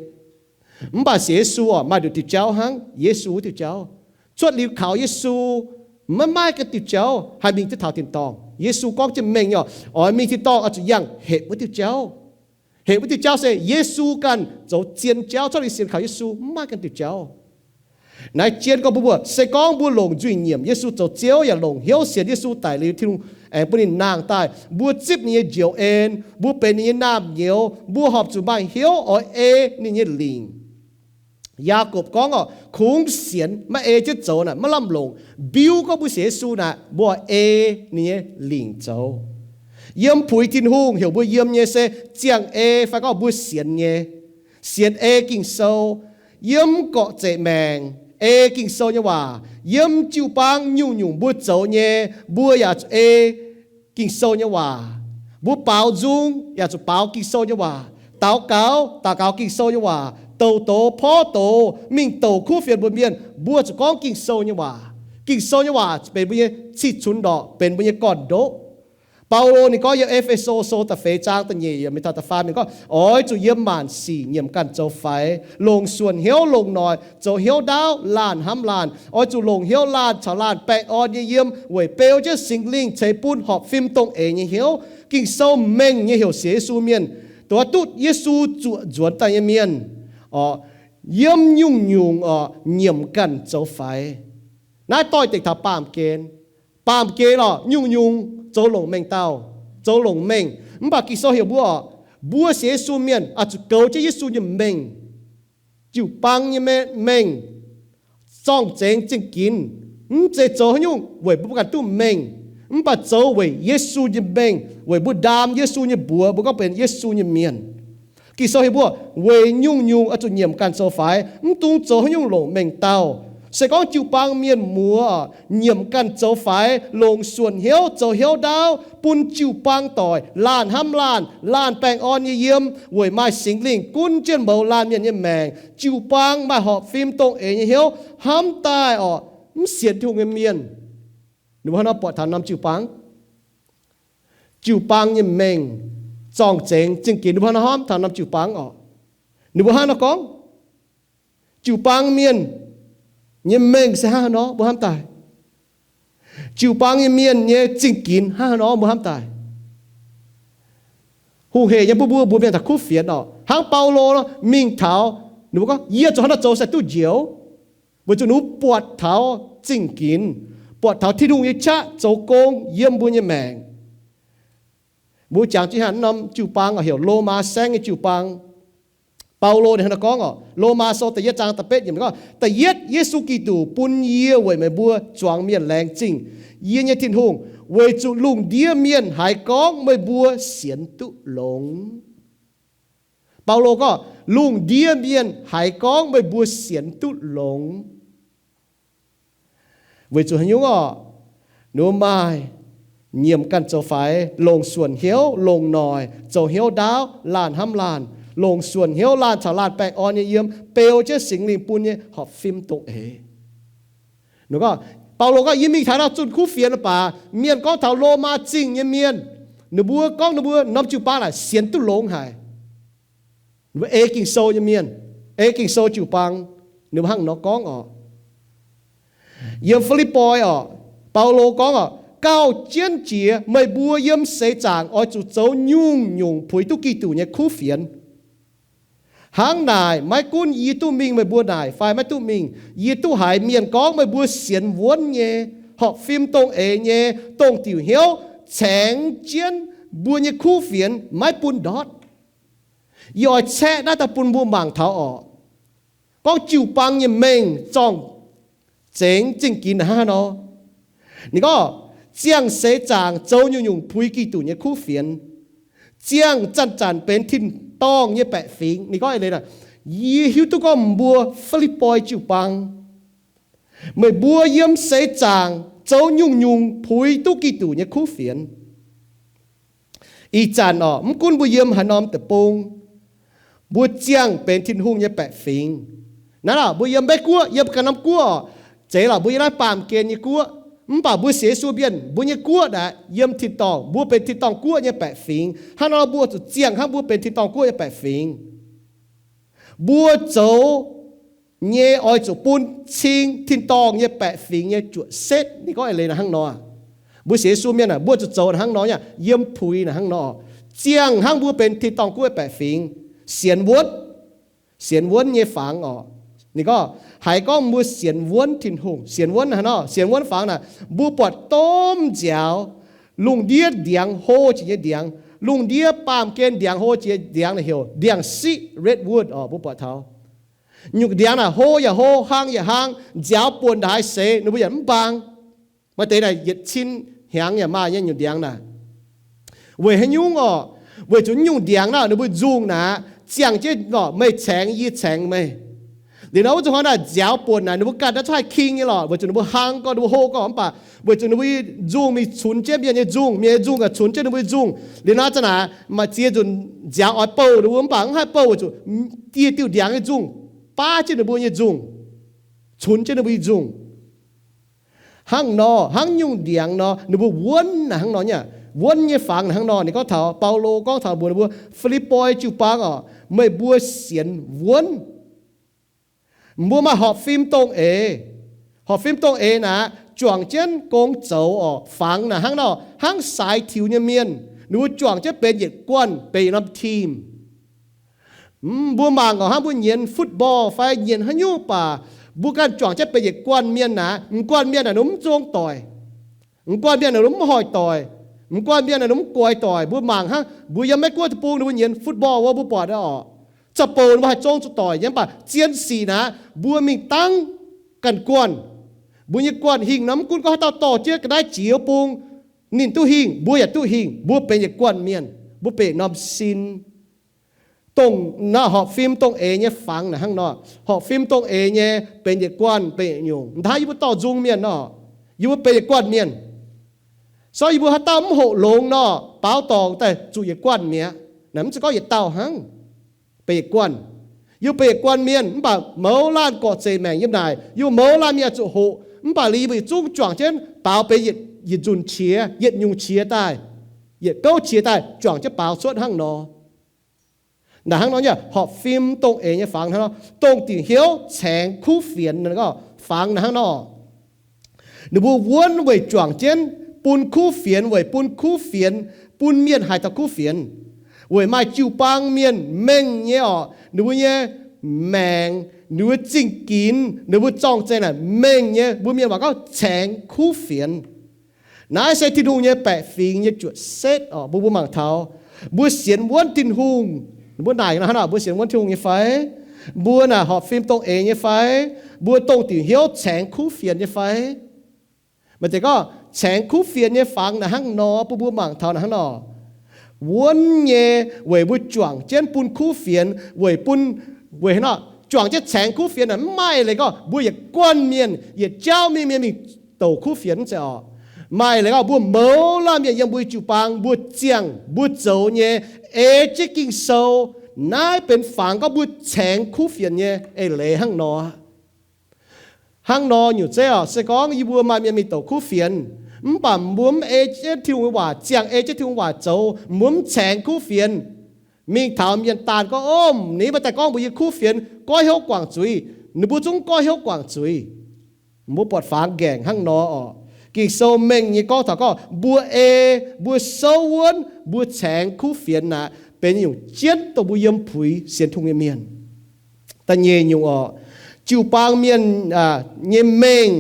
Mv baac sienx Yesu oc, maaih nduqc diuh jauv hnangv, Yesu wuov diuh jauv. Cuotv liuz kaux Yesu, maiv maaih ganh diuh jauv haih mingh jienv taux tin-dorngh. Yesu gorngv jienv mengh nyei oc, oix mingh tin-dorngh oix zuqc yangh hepc wuov diuh jauv. Hepc wuov diuh jauv se Yesu ganh zoux zien jauv. Cuotv liuz sienx kaux Yesu mv maaih ganh diuh jauv. Naaiv jien gorngv mbuo mbuo, se gorngv mbuo longc nzuih nyiemc Yesu zoux Ziouv yaac longc hnyouv sienx Yesu daic liuz Tin-Hungh aengx bun ninh nangh daaih, mbuo zipv ninh nyei njoux en, mbuo benx ninh nyei naamh nyouz, mbuo horpc zuqc maaih hnyouv oix ei ninh nyei lingc. Yaagorpc gorngv oc, kungx sienx maiv ei jienv zoux naaic maiv lamh longc. Mbiu gorngv mbuo sienx Yesu naaic mbuo ei ninh nyei lingc zoux. Yiem puix Tin-Hungh heuc mbuo yiem nyei se ziangh ei fai gorngv mbuo sienx nyei. Sienx ei Ging-Sou. Yiem gorqv-zeqc maengc ei Ging-Sou nyei waac. Yiem jiu-baang nyungc-nyungc mbuo zoux nyei, mbuo yaac zuqc ei Ging-Sou nyei waac. Mbuo baaux nzung yaac zuqc baaux Ging-Sou nyei waac. Daux gaux, daux gaux Ging-Sou nyei waac. Douc doz porv doz, mingh douc kuv fienx mbuox mienh, mbuo zuqc gorngv Ging-Sou nyei waac. Ging-Sou nyei waac benx mbuo nyei cih cunx ndorqc, benx mbuo nyei gorn-ndoqv. Baulo ninh gorngv yiem E^fe^so Sou da'feix zaang da'nyeic yiemc mingh taux da'faam yiemc gorngv, oix zuqc yiem maanc sic nyiemc ganh zoux faix, longc suonc hnyouv longc noic, zoux hnyouv ndaauv laanh hnamv laanh. Oix zuqc longc hnyouv laanh caux laanh baengh orn nyei yiem weic beu jienv Singx Lingh ceix bun horpc fim dongh eix nyei hnyouv. Ging-Sou mengh nyei heuc sienx Yesu mienh, duqv duqv Yesu zuoqc nzuonx daaih nyei mienh, yiem nyungc-nyungc oc nyiemc ganh zoux faix. Naaiv doix-dekc taux baamh gen. Baamh gen oc, nyungc-nyungc zoux longc mengh dauh, zoux longc mengh. Mv baac Ging-Sou heuc mbuo oc, mbuo sienx Yesu mienh oix zuqc goux jienv Yesu nyei mengh. Jiu-baang nyei mengh, zorng-zengx zingh ginx, mv zeiz zoux haaix nyungc weic mbuo ganh duqv mengh, mv baac zoux weic Yesu nyei mengh, weic mbuo ndaam Yesu nyei mbuox, mbuo gorngv benx Yesu nyei mienh. Ging-Sou heuc mbuo weic nyungc-nyungc oix zuqc nyiemc ganh zoux faix, mv dungx zoux haaix nyungc longc mengh dauh. Se gorngv jiu-baang mienh muoz nyiemc ganh zoux faix, longc suonc hnyouv zoux hnyouv ndaauv bun jiu-baang doic laanh hnamv laanh, laanh baengh orn nyei yiem, weic maaih Singx Lingh gunv jienv mouz laanh mienh nyei maengc. Jiu-baang maaih horpc fim dongh eix nyei hnyouv hnamv daaih oc, mv sienx Tin-Hungh nyei mienh. Ninh mbuo hnangv nor buatc taux norm jiu-baang, jiu-baang nyei mengh, zorng-zengx zingh ginx, ninh mbuo hnangv nor hnamv taux norm jiu-baang oc. Ninh mbuo hnangv nor gorngv, Jiu-baang mienh nyei mengh se hnangv haaix nor mbuo hnamv daaih? Jiu-baang nyei mienh nyei zingh ginx hnangv haaix nor mbuo hnamv daaih? Hungh hec nyei bun mbuo, mbuo mienh taux kuv fienx orqc. Hnangv Baulo nor, mingh taux, ninh mbuo gorngv, yie zuqc hnangv naaiv zoux se duqv njoux, weic zuqc ninh mbuo buatc taux zingh ginx, buatc taux Tin-Hungh nyei qaqv zoux gong yiem mbuo nyei maengc. Mbuo jangx jienv haaix norm jiu-baang orqc, heuc Lomaa saengv nyei jiu-baang. Baulo ninh hnangv naaiv gorngv orqc, Lomaa Sou da'yietv zaang da'betv yiemc gorngv, da'yietv, Yesu Giduc bun yie weic meih mbuo zuangx mienh laengz zingh yie nyei Tin-Hungh, weic zuqc lungh ndiev mienh haiz gorngv meih mbuo sienx duqv longx. Baulo gorngv, lungh ndiev mienh haiz gorngv meih mbuo sienx duqv longx. Weic zuqc haaix nyungc orqc? Ninh mbuo maaih nyiemc ganh zoux faix, longc suonc hnyouv, longc noic, zoux hnyouv ndaauv, laanh hnamv laanh, longc suonc hnyouv laanh caux laanh baengh orn nyei yiem, beu jienv Singx Lingh bun nyei horpc fim dongh eix. Baulo gorngv, yie mingh taux naaiv zunh kuv fienx baac mienh gorngv taux Lomaa Zingh nyei mienh, ninh mbuo gorngv ninh mbuo norm jiu-baang naaic sienx duqv longx haic. Ninh mbuo ei Ging-Sou nyei mienh, ei Ging-Sou jiu-baang, ninh mbuo hnangv nor gorngv orqc. Yiem Fi^lipv^poi orqc, Baulo gorngv orqc, gauh jienv jiex meih mbuo yiem seix zaangc oix zuqc zoux nyungc-nyungc puix duqv Giduc nyei kuv fienx. Hnangv naaic, maiv gunv yie duqv mingh meih mbuo naaic fai maiv duqv mingh, yie duqv haiz mienh gorngv meih mbuo sienx wuonv nyei, horpc fim dongh eix nyei, dongh diuc hnyouv caengx jienv mbuo nyei kuv fienx maiv bun ndortv. Yie oix caeqv naaiv daaih bun mbuo mangc taux orqc. Gorngv jiu-baang nyei mengh zorng-zengx zingh ginx hnangv haaix nor. Ninh gorngv, ziangh seix zaangc zoux nyungc-nyungc puix Giduc nyei kuv fienx, ziangh zanc-zanc benx tin-dorngh nyei baeqc fingx. Ninh gorngv, yie hiuv duqv gorngv mbuo Fi^lipv^poi jiu-baang, meih mbuo yiem seix zaangc zoux nyungc-nyungc puix duqv Giduc nyei kuv fienx. Ih zanc orqc, mv gunv mbuo yiem haaix norm deic-bung, mbuo ziangh benx Tin-Hungh nyei baeqc fingx. Naaiv lorqc, mbuo yiem maiv guoqv, yiem ganh norm guoqv orqc, zeiz lorqc mbuo yiem naaiv baamh gen nyei guoqv, mv baac mbuo sienx Yesu mienh, mbuo nyei guoqv naaic yiem tin-dorngh, mbuo benx tin-dorngh guoqv nyei baeqc fingx. Hnangv nor mbuo zuqc ziangh hnangv mbuo benx tin-dorngh guoqv nyei baeqc fingx. Mbuo zoux nyei oix zuqc bun cing tin-dorngh nyei baeqc fingx nyei juoqc setv. Ninh gorngv eix leiz naaic hnangv nor. Mbuo sienx Yesu mienh aah, mbuo zuqc zoux naaic hnangv nor, yiem puix naaic hnangv nor, ziangh hnangv mbuo benx tin-dorngh guoqv nyei baeqc fingx, sienx wuonv, sienx wuonv nyei fangx orqc. Ninh gorngv, haiz gorngv mbuo sienx wuonv Tin-Hungh, sienx wuonv hnangv nor, sienx wuonv fangx naaic, mbuo buatc domh nziaaux, lungh ndiev ndiangx hlo jiex nyei ndiangx, lungh ndiev baamh gen ndiangx hlo jiex ndiangx naaic heuc ndiangx-siqv, redwood orqc, mbuo buatc taux. Nyungc ndiangx naaic hlo yaac hlo, hlang yaac hlang, nziaaux buonc ndaaix seix ninh mbuo yaac mv mbaang. Maaih deix naaic yietc cin hnyangx yaac maaih nyei nyungc ndiangx naaic. Weic haaix nyungc orqc? Weic zuqc nyungc ndiangx naaic ninh mbuo nzungh naaic ziangh jienv orqc, meih caengx yie caengx meih. Liuz nor wuov zuqc hnangv naaic nziaaux buonc naaic ninh mbuo ganh naaiv cuotv haih king nyei lorqc, weic zuqc ninh mbuo hlang gorngv ninh mbuo hlo gorngv, mv baac weic zuqc ninh mbuo nzungh mingh cunx jienv mienh nyei nzungh, mienh nyei nzungh gauh cunx jienv ninh mbuo nyei nzungh. Liuz nor za'naaic maaih ziex nzunc nziaaux oix bouh ninh mbuo mv baac mv haih bouh, weic zuqc dieh diuh ndiangx nyei nzungh baav jienv ninh mbuo nyei nzungh, cunx jienv ninh mbuo nyei nzungh. Hnangv nor, hnangv nyungc ndiangx nor, ninh mbuo wuonv naaic hnangv nor nyei, wuonv nyei fangx naaic hnangv nor. Ninh gorngv taux, Baulo gorngv taux mbuox ninh mbuo, Fi^lipv^poi jiu-baang orqc, meih mbuo sienx wuonv. Mbuo maaih horpc fim dongh eix. Horpc fim dongh eix naaic juangc jienv gong zoux orqc, fangx naaic hnangv nor, hnangv saaix tiux nyei mienh, ninh mbuo juangc jienv benx yietc guanh, benx yietc norm team. Mbuo mangc orqc, hnangv mbuo nyienz football fai nyienz haaix nyungc baac, mbuo ganh juangc jienv benx yietc guanh mienh naaic, m'guanh mienh naaic ninh mv zong doic, m'guanh mienh naaic ninh mv hoic doic, m'guanh mienh naaic ninh mv goix doic. Mbuo mangc hnangv mbuo yiem Meiv Guoqv deic-bung ninh mbuo nyienz football wuov mbuo buatc orqc, za'bouc ninh mbuo haih zong zuqc doic nyei, mv baac zien sic naaic mbuo mingh dangv ganh guanh. Mbuo nyei guanh hingh nor mv gunv gorngv haaix dauh dorh jienv ga'naaiv jiex wuov bung, ninh duqv hingh, mbuo yaac duqv hingh. Mbuo benx yietc guanh mienh, mbuo benx norm sin. Dongh naaiv horpc fim dongh eix nyei fangx naaic hnangv nor. Horpc fim dongh eix nyei benx yietc guanh benx yietc nyungc. M'daaih yie mbuo dorh nzung mienh nor, yie mbuo benx yietc guanh mienh. So yie mbuo haaix dauh mv hoqc longx nor, baaux dorngc daaih zuqc yietc guanh mi'aqv. Naaic mv zeiz gorngv yietc dauh hnangv, benx yietc guanh. Yie mbuo benx yietc guanh mienh, mv baac mouz laanh gorqv-zeic maengc yiem naaic, yie mbuo mouz laanh mienh zuqc hoqc. Mv baac liuz yie mbuo yietc zungv juangc jienv baaux benx yietc nzunc qiex, yietc nyungc qiex daaih, yietc gouv qiex daaih juangc jienv baaux cuotv hnangv nor. Naaic hnangv nor nyei horpc fim dongh eix nyei fangx hnangv nor, dongh diuc hnyouv caengx kuv fienx, fangx naaic hnangv nor. Ninh mbuo wuonv weic juangc jienv bun kuv fienx, weic bun kuv fienx, bun mienh haiz taux kuv fienx. Weic maaih jiu-baang mienh mengh nyei orqc, ninh mbuo nyei maengc, ninh mbuo zingh ginx, ninh mbuo zorng-zengx naaic mengh nyei, mbuo mienh waac gorngv caengx kuv fienx. Naaiv se Tin-Hungh nyei baeqc fingx nyei juoqc setv orqc. Mbuo, mbuo mangc taux mbuo sienx wuonv Tin-Hungh, mbuo naaic hnangv nor, mbuo sienx wuonv Tin-Hungh nyei fai? Mbuo naaic horpc fim dongh eix nyei fai? Mbuo dongh diuc hnyouv caengx kuv fienx nyei fai? Maaih deix gorngv caengx kuv fienx nyei fangx naaic hnangv nor, bun mbuo mangc taux naaic hnangv nor. Wuonv nyei weic mbuo juangc jienv bun kuv fienx, weic bun, weic hnangv nor, juangc jienv caengx kuv fienx naaic mv maaih leiz gorngv mbuo yietc guanh mienh, yietc jauv mingh mienh mingh douc kuv fienx mv zeiz orqc. Maaih leiz gorngv mbuo mouz laanh mienh yiem mbuo jiu-baang, mbuo ziangh, mbuo zoux nyei, ei jienv Ging-Sou, naaiv benx fangx gorngv mbuo caengx kuv fienx nyei eix leiz hnangv nor. Hnangv nor nyungc zeiv orqc, se gorngv yie mbuo maaih mienh mingh douc kuv fienx, mv baac mbuo mv ei jienv Tin-Hungh nyei waac ziangh, ei jienv Tin-Hungh waac zoux, mbuo mv caengx kuv fienx, mingh taux mienh daanh gorngv, Ov, ninh mbuo daaih gorngv mbuox yie kuv fienx, goiv hnyouv guangc zuiz. Ninh mbuo zungv goiv hnyouv guangc zuiz. Mbuo buatc fangx nqaengc hnangv nor orqc. Ging-Sou mengh nyei gorngv taux gorngv mbuo ei, mbuo souv wuonv, mbuo caengx kuv fienx naaic benx nyungc jienv dongh mbuo yiem puix sienx Tin-Hungh nyei mienh. Da'nyeic nyungc orqc, jiu-baang mienh nyei mengh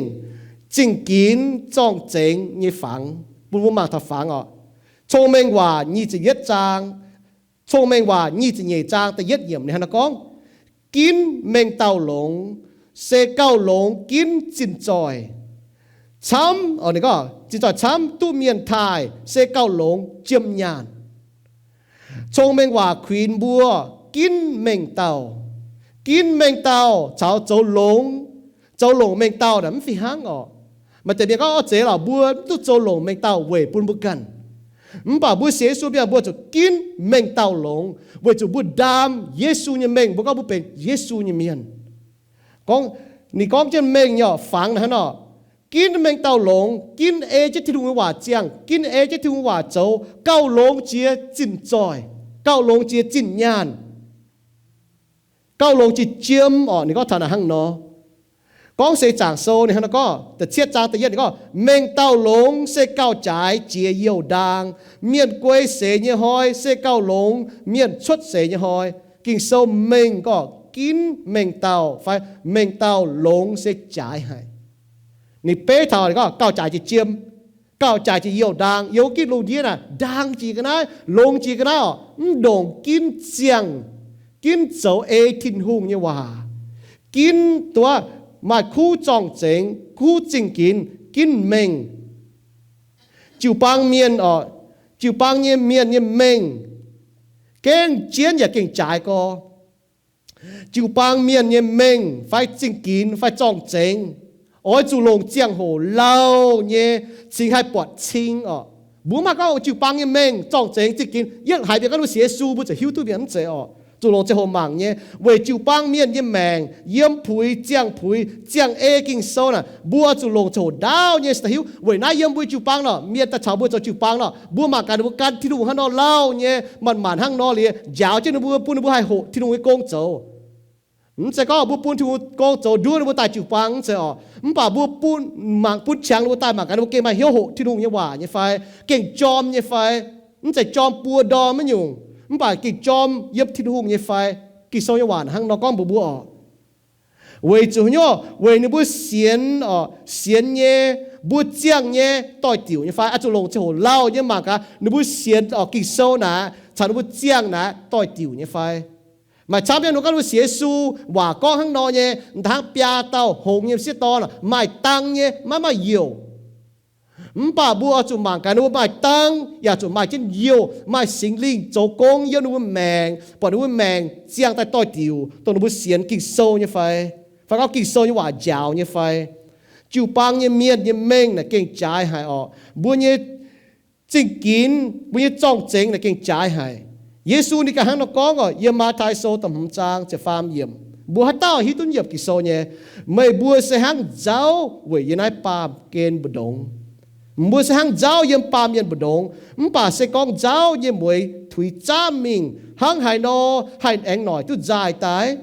zingh ginx zorng-zengx nyei fangx. Bun mbuo mangc taux fangx orqc. Cong-Mengh Waac nyic ziepc yietv zaang, Cong-Mengh Waac nyic ziepc nyeic zaang da'yietv yiemc ninh hnangv naaiv gorngv, Ginv mengh dauh longx, se gauh longx ginv zinh zoih. Camv, ninh gorngv zinh zoih camv duqv mienh taaih, se gauh longx jiem nyaanh. Cong-Mengh Waac kuinx mbuo ginv mengh dauh. Ginv mengh dauh caux zoux longx, zoux longc mengh dauh naaic mv fih hnangv orqc. Maaih deix mienh gorngv, Orv, zeiz lorqc, mbuo mv duqv zoux longc mengh dauh weic bun mbuo ganh. Mv baac mbuo sienx Yesu mienh mbuo zuqc ginv mengh dauh longx, weic zuqc mbuo ndaam Yesu nyei mengh, mbuo gorngv mbuo benx Yesu nyei mienh. Gorngv, ninh gorngv jienv mengh nyei orqc, fangx naaic hnangv nor, ginv mengh dauh longx, ginv ei jienv Tin-Hungh nyei waac ziangh, ginv ei jienv Tin-Hungh nyei waac zoux, gauh longx jiex zinh zoih, gauh longx jiex zinh nyaanh, gauh longx jiex jiem orqc. Ninh gorngv taux naaic hnangv nor. Gorngv seix zaangc sou ninh hnangv nor gorngv, da'cietv zaang da'yietv ninh gorngv, Mengh dauh longx se gauh jaaix jiex youh ndaang. Mienh guei seix nyei hnoi se gauh longx mienh cuotv seix nyei hnoi. Ging-Sou mengh gorngv ginv mengh dauh fai mengh dauh longx se jaaix haic. Ninh beiv taux ninh gorngv gauh jaaix jiex jiem, gauh jaaix jiex youh ndaang. Yiem wuov ginv lungh ndiev naaic ndaang jiex ga'naaiv, longx jiex ga'naaiv orqc. Mv ndongc ginv ziangh, ginv zoux ei Tin-Hungh nyei waac, ginv duqv maaih kuv zorng-zengx, kuv zingh ginx, ginv mengh. Jiu-baang mienh orqc, jiu-baang nyei mienh nyei mengh gengh jienv yaac gengh jaaix gorx. Jiu-baang mienh nyei mengh fai zingh ginx fai zorng-zengx oix zuqc longc ziangh hoc lauh nyei cingx haih buatc cing orqc. Mbuo mv maaih gorngv jiu-baang nyei mengh zorng-zengx zingh ginx yietv haiz mienh gorngv mbuo sienx Yesu mbuo ziouc hiuv duqv mienh, mv zeiz orqc. Zuqc longc ziangh hoc mangc nyei, weic jiu-baang mienh nyei maengc yiem puix ziangh puix ziangh ei Ging-Sou naaic, mbuo zuqc longc ziangh hoc ndaauv nyei se daaih hiuv. Weic naaiv yiem mbuo jiu-baang nor, mienh daaih caux mbuo zoux jiu-baang nor, mbuo mangc gaax ninh mbuo gan Tin-Hungh hnangv nor lauh nyei, manc-manc hnangv nor liuz njaaux jienv ninh mbuo, bun ninh mbuo haih hoqc Tin-Hungh nyei gong zoux. Mv zeiz gorngv mbuo bun Tin-Hungh gong zoux nduov ninh mbuo daaih jiu-baang, mv zeiz orqc. Mv baac mbuo bun, mangc bun qangx ninh mbuo daaih mangc gaax ninh mbuo gengh maaih hnyouv hoqc Tin-Hungh nyei waac nyei fai, gengh jorm nyei fai. Mv zeiz jorm buo ndorm maiv nyungc, mv baac gengh jorm yiem Tin-Hungh nyei fai. Ging-Sou nyei waac hnangv nor gorngv mbuox mbuo orqc. Weic zuqc haaix nyungc? Weic ninh mbuo sienx orqc, sienx nyei, mbuo ziangh nyei doix-diuc nyei fai? Oix zuqc longc ziangh hoc lauh nyei mangc gaax ninh mbuo sienx orqc Ging-Sou naaic caux ninh mbuo ziangh naaic doix-diuc nyei fai. Maaih camv nyei, ninh mbuo gorngv ninh mbuo sienx Yesu, waac gorngv hnangv nor nyei, hnangv biaa dauh hngongx nyei m'sieqv dorn maaih dang nyei, maiv maaih youh. Mv baac mbuo oix zuqc mangc gaax ninh mbuo maaih dang, yaac zuqc maaih jienv youh, maaih Singx Lingh zoux gong yiem ninh mbuo maengc, buatc ninh mbuo maengc ziangh daaih doix-diuc, dongh ninh mbuo sienx Ging-Sou nyei fai, fai gorngv Ging-Sou nyei waac njaaux nyei fai. Jiu-baang nyei mienh nyei mengh naaic gengh jaaix haic orqc. Mbuo nyei zingh ginx, mbuo nyei zorng-zengx naaic gengh jaaix haic. Yesu ninh ganh hnangv nor gorngv orqc, yiem Matv^tai Sou da'hmz zaang ziepc faam yiemc, mbuo haaix dauh hiuv duqv yiemc Ging-Sou nyei, meih mbuo se hnangv nzauv weic yiem naaiv baamh gen mbu'ndongx. Mbuo se hnangv nzauv yiem baamh mienh mbu'ndongx, mv baac se gorngv nzauv nyei mueix tuix zaamv mingh, hnangv haaix nor haih aengx noic duqv nzaaih daaih?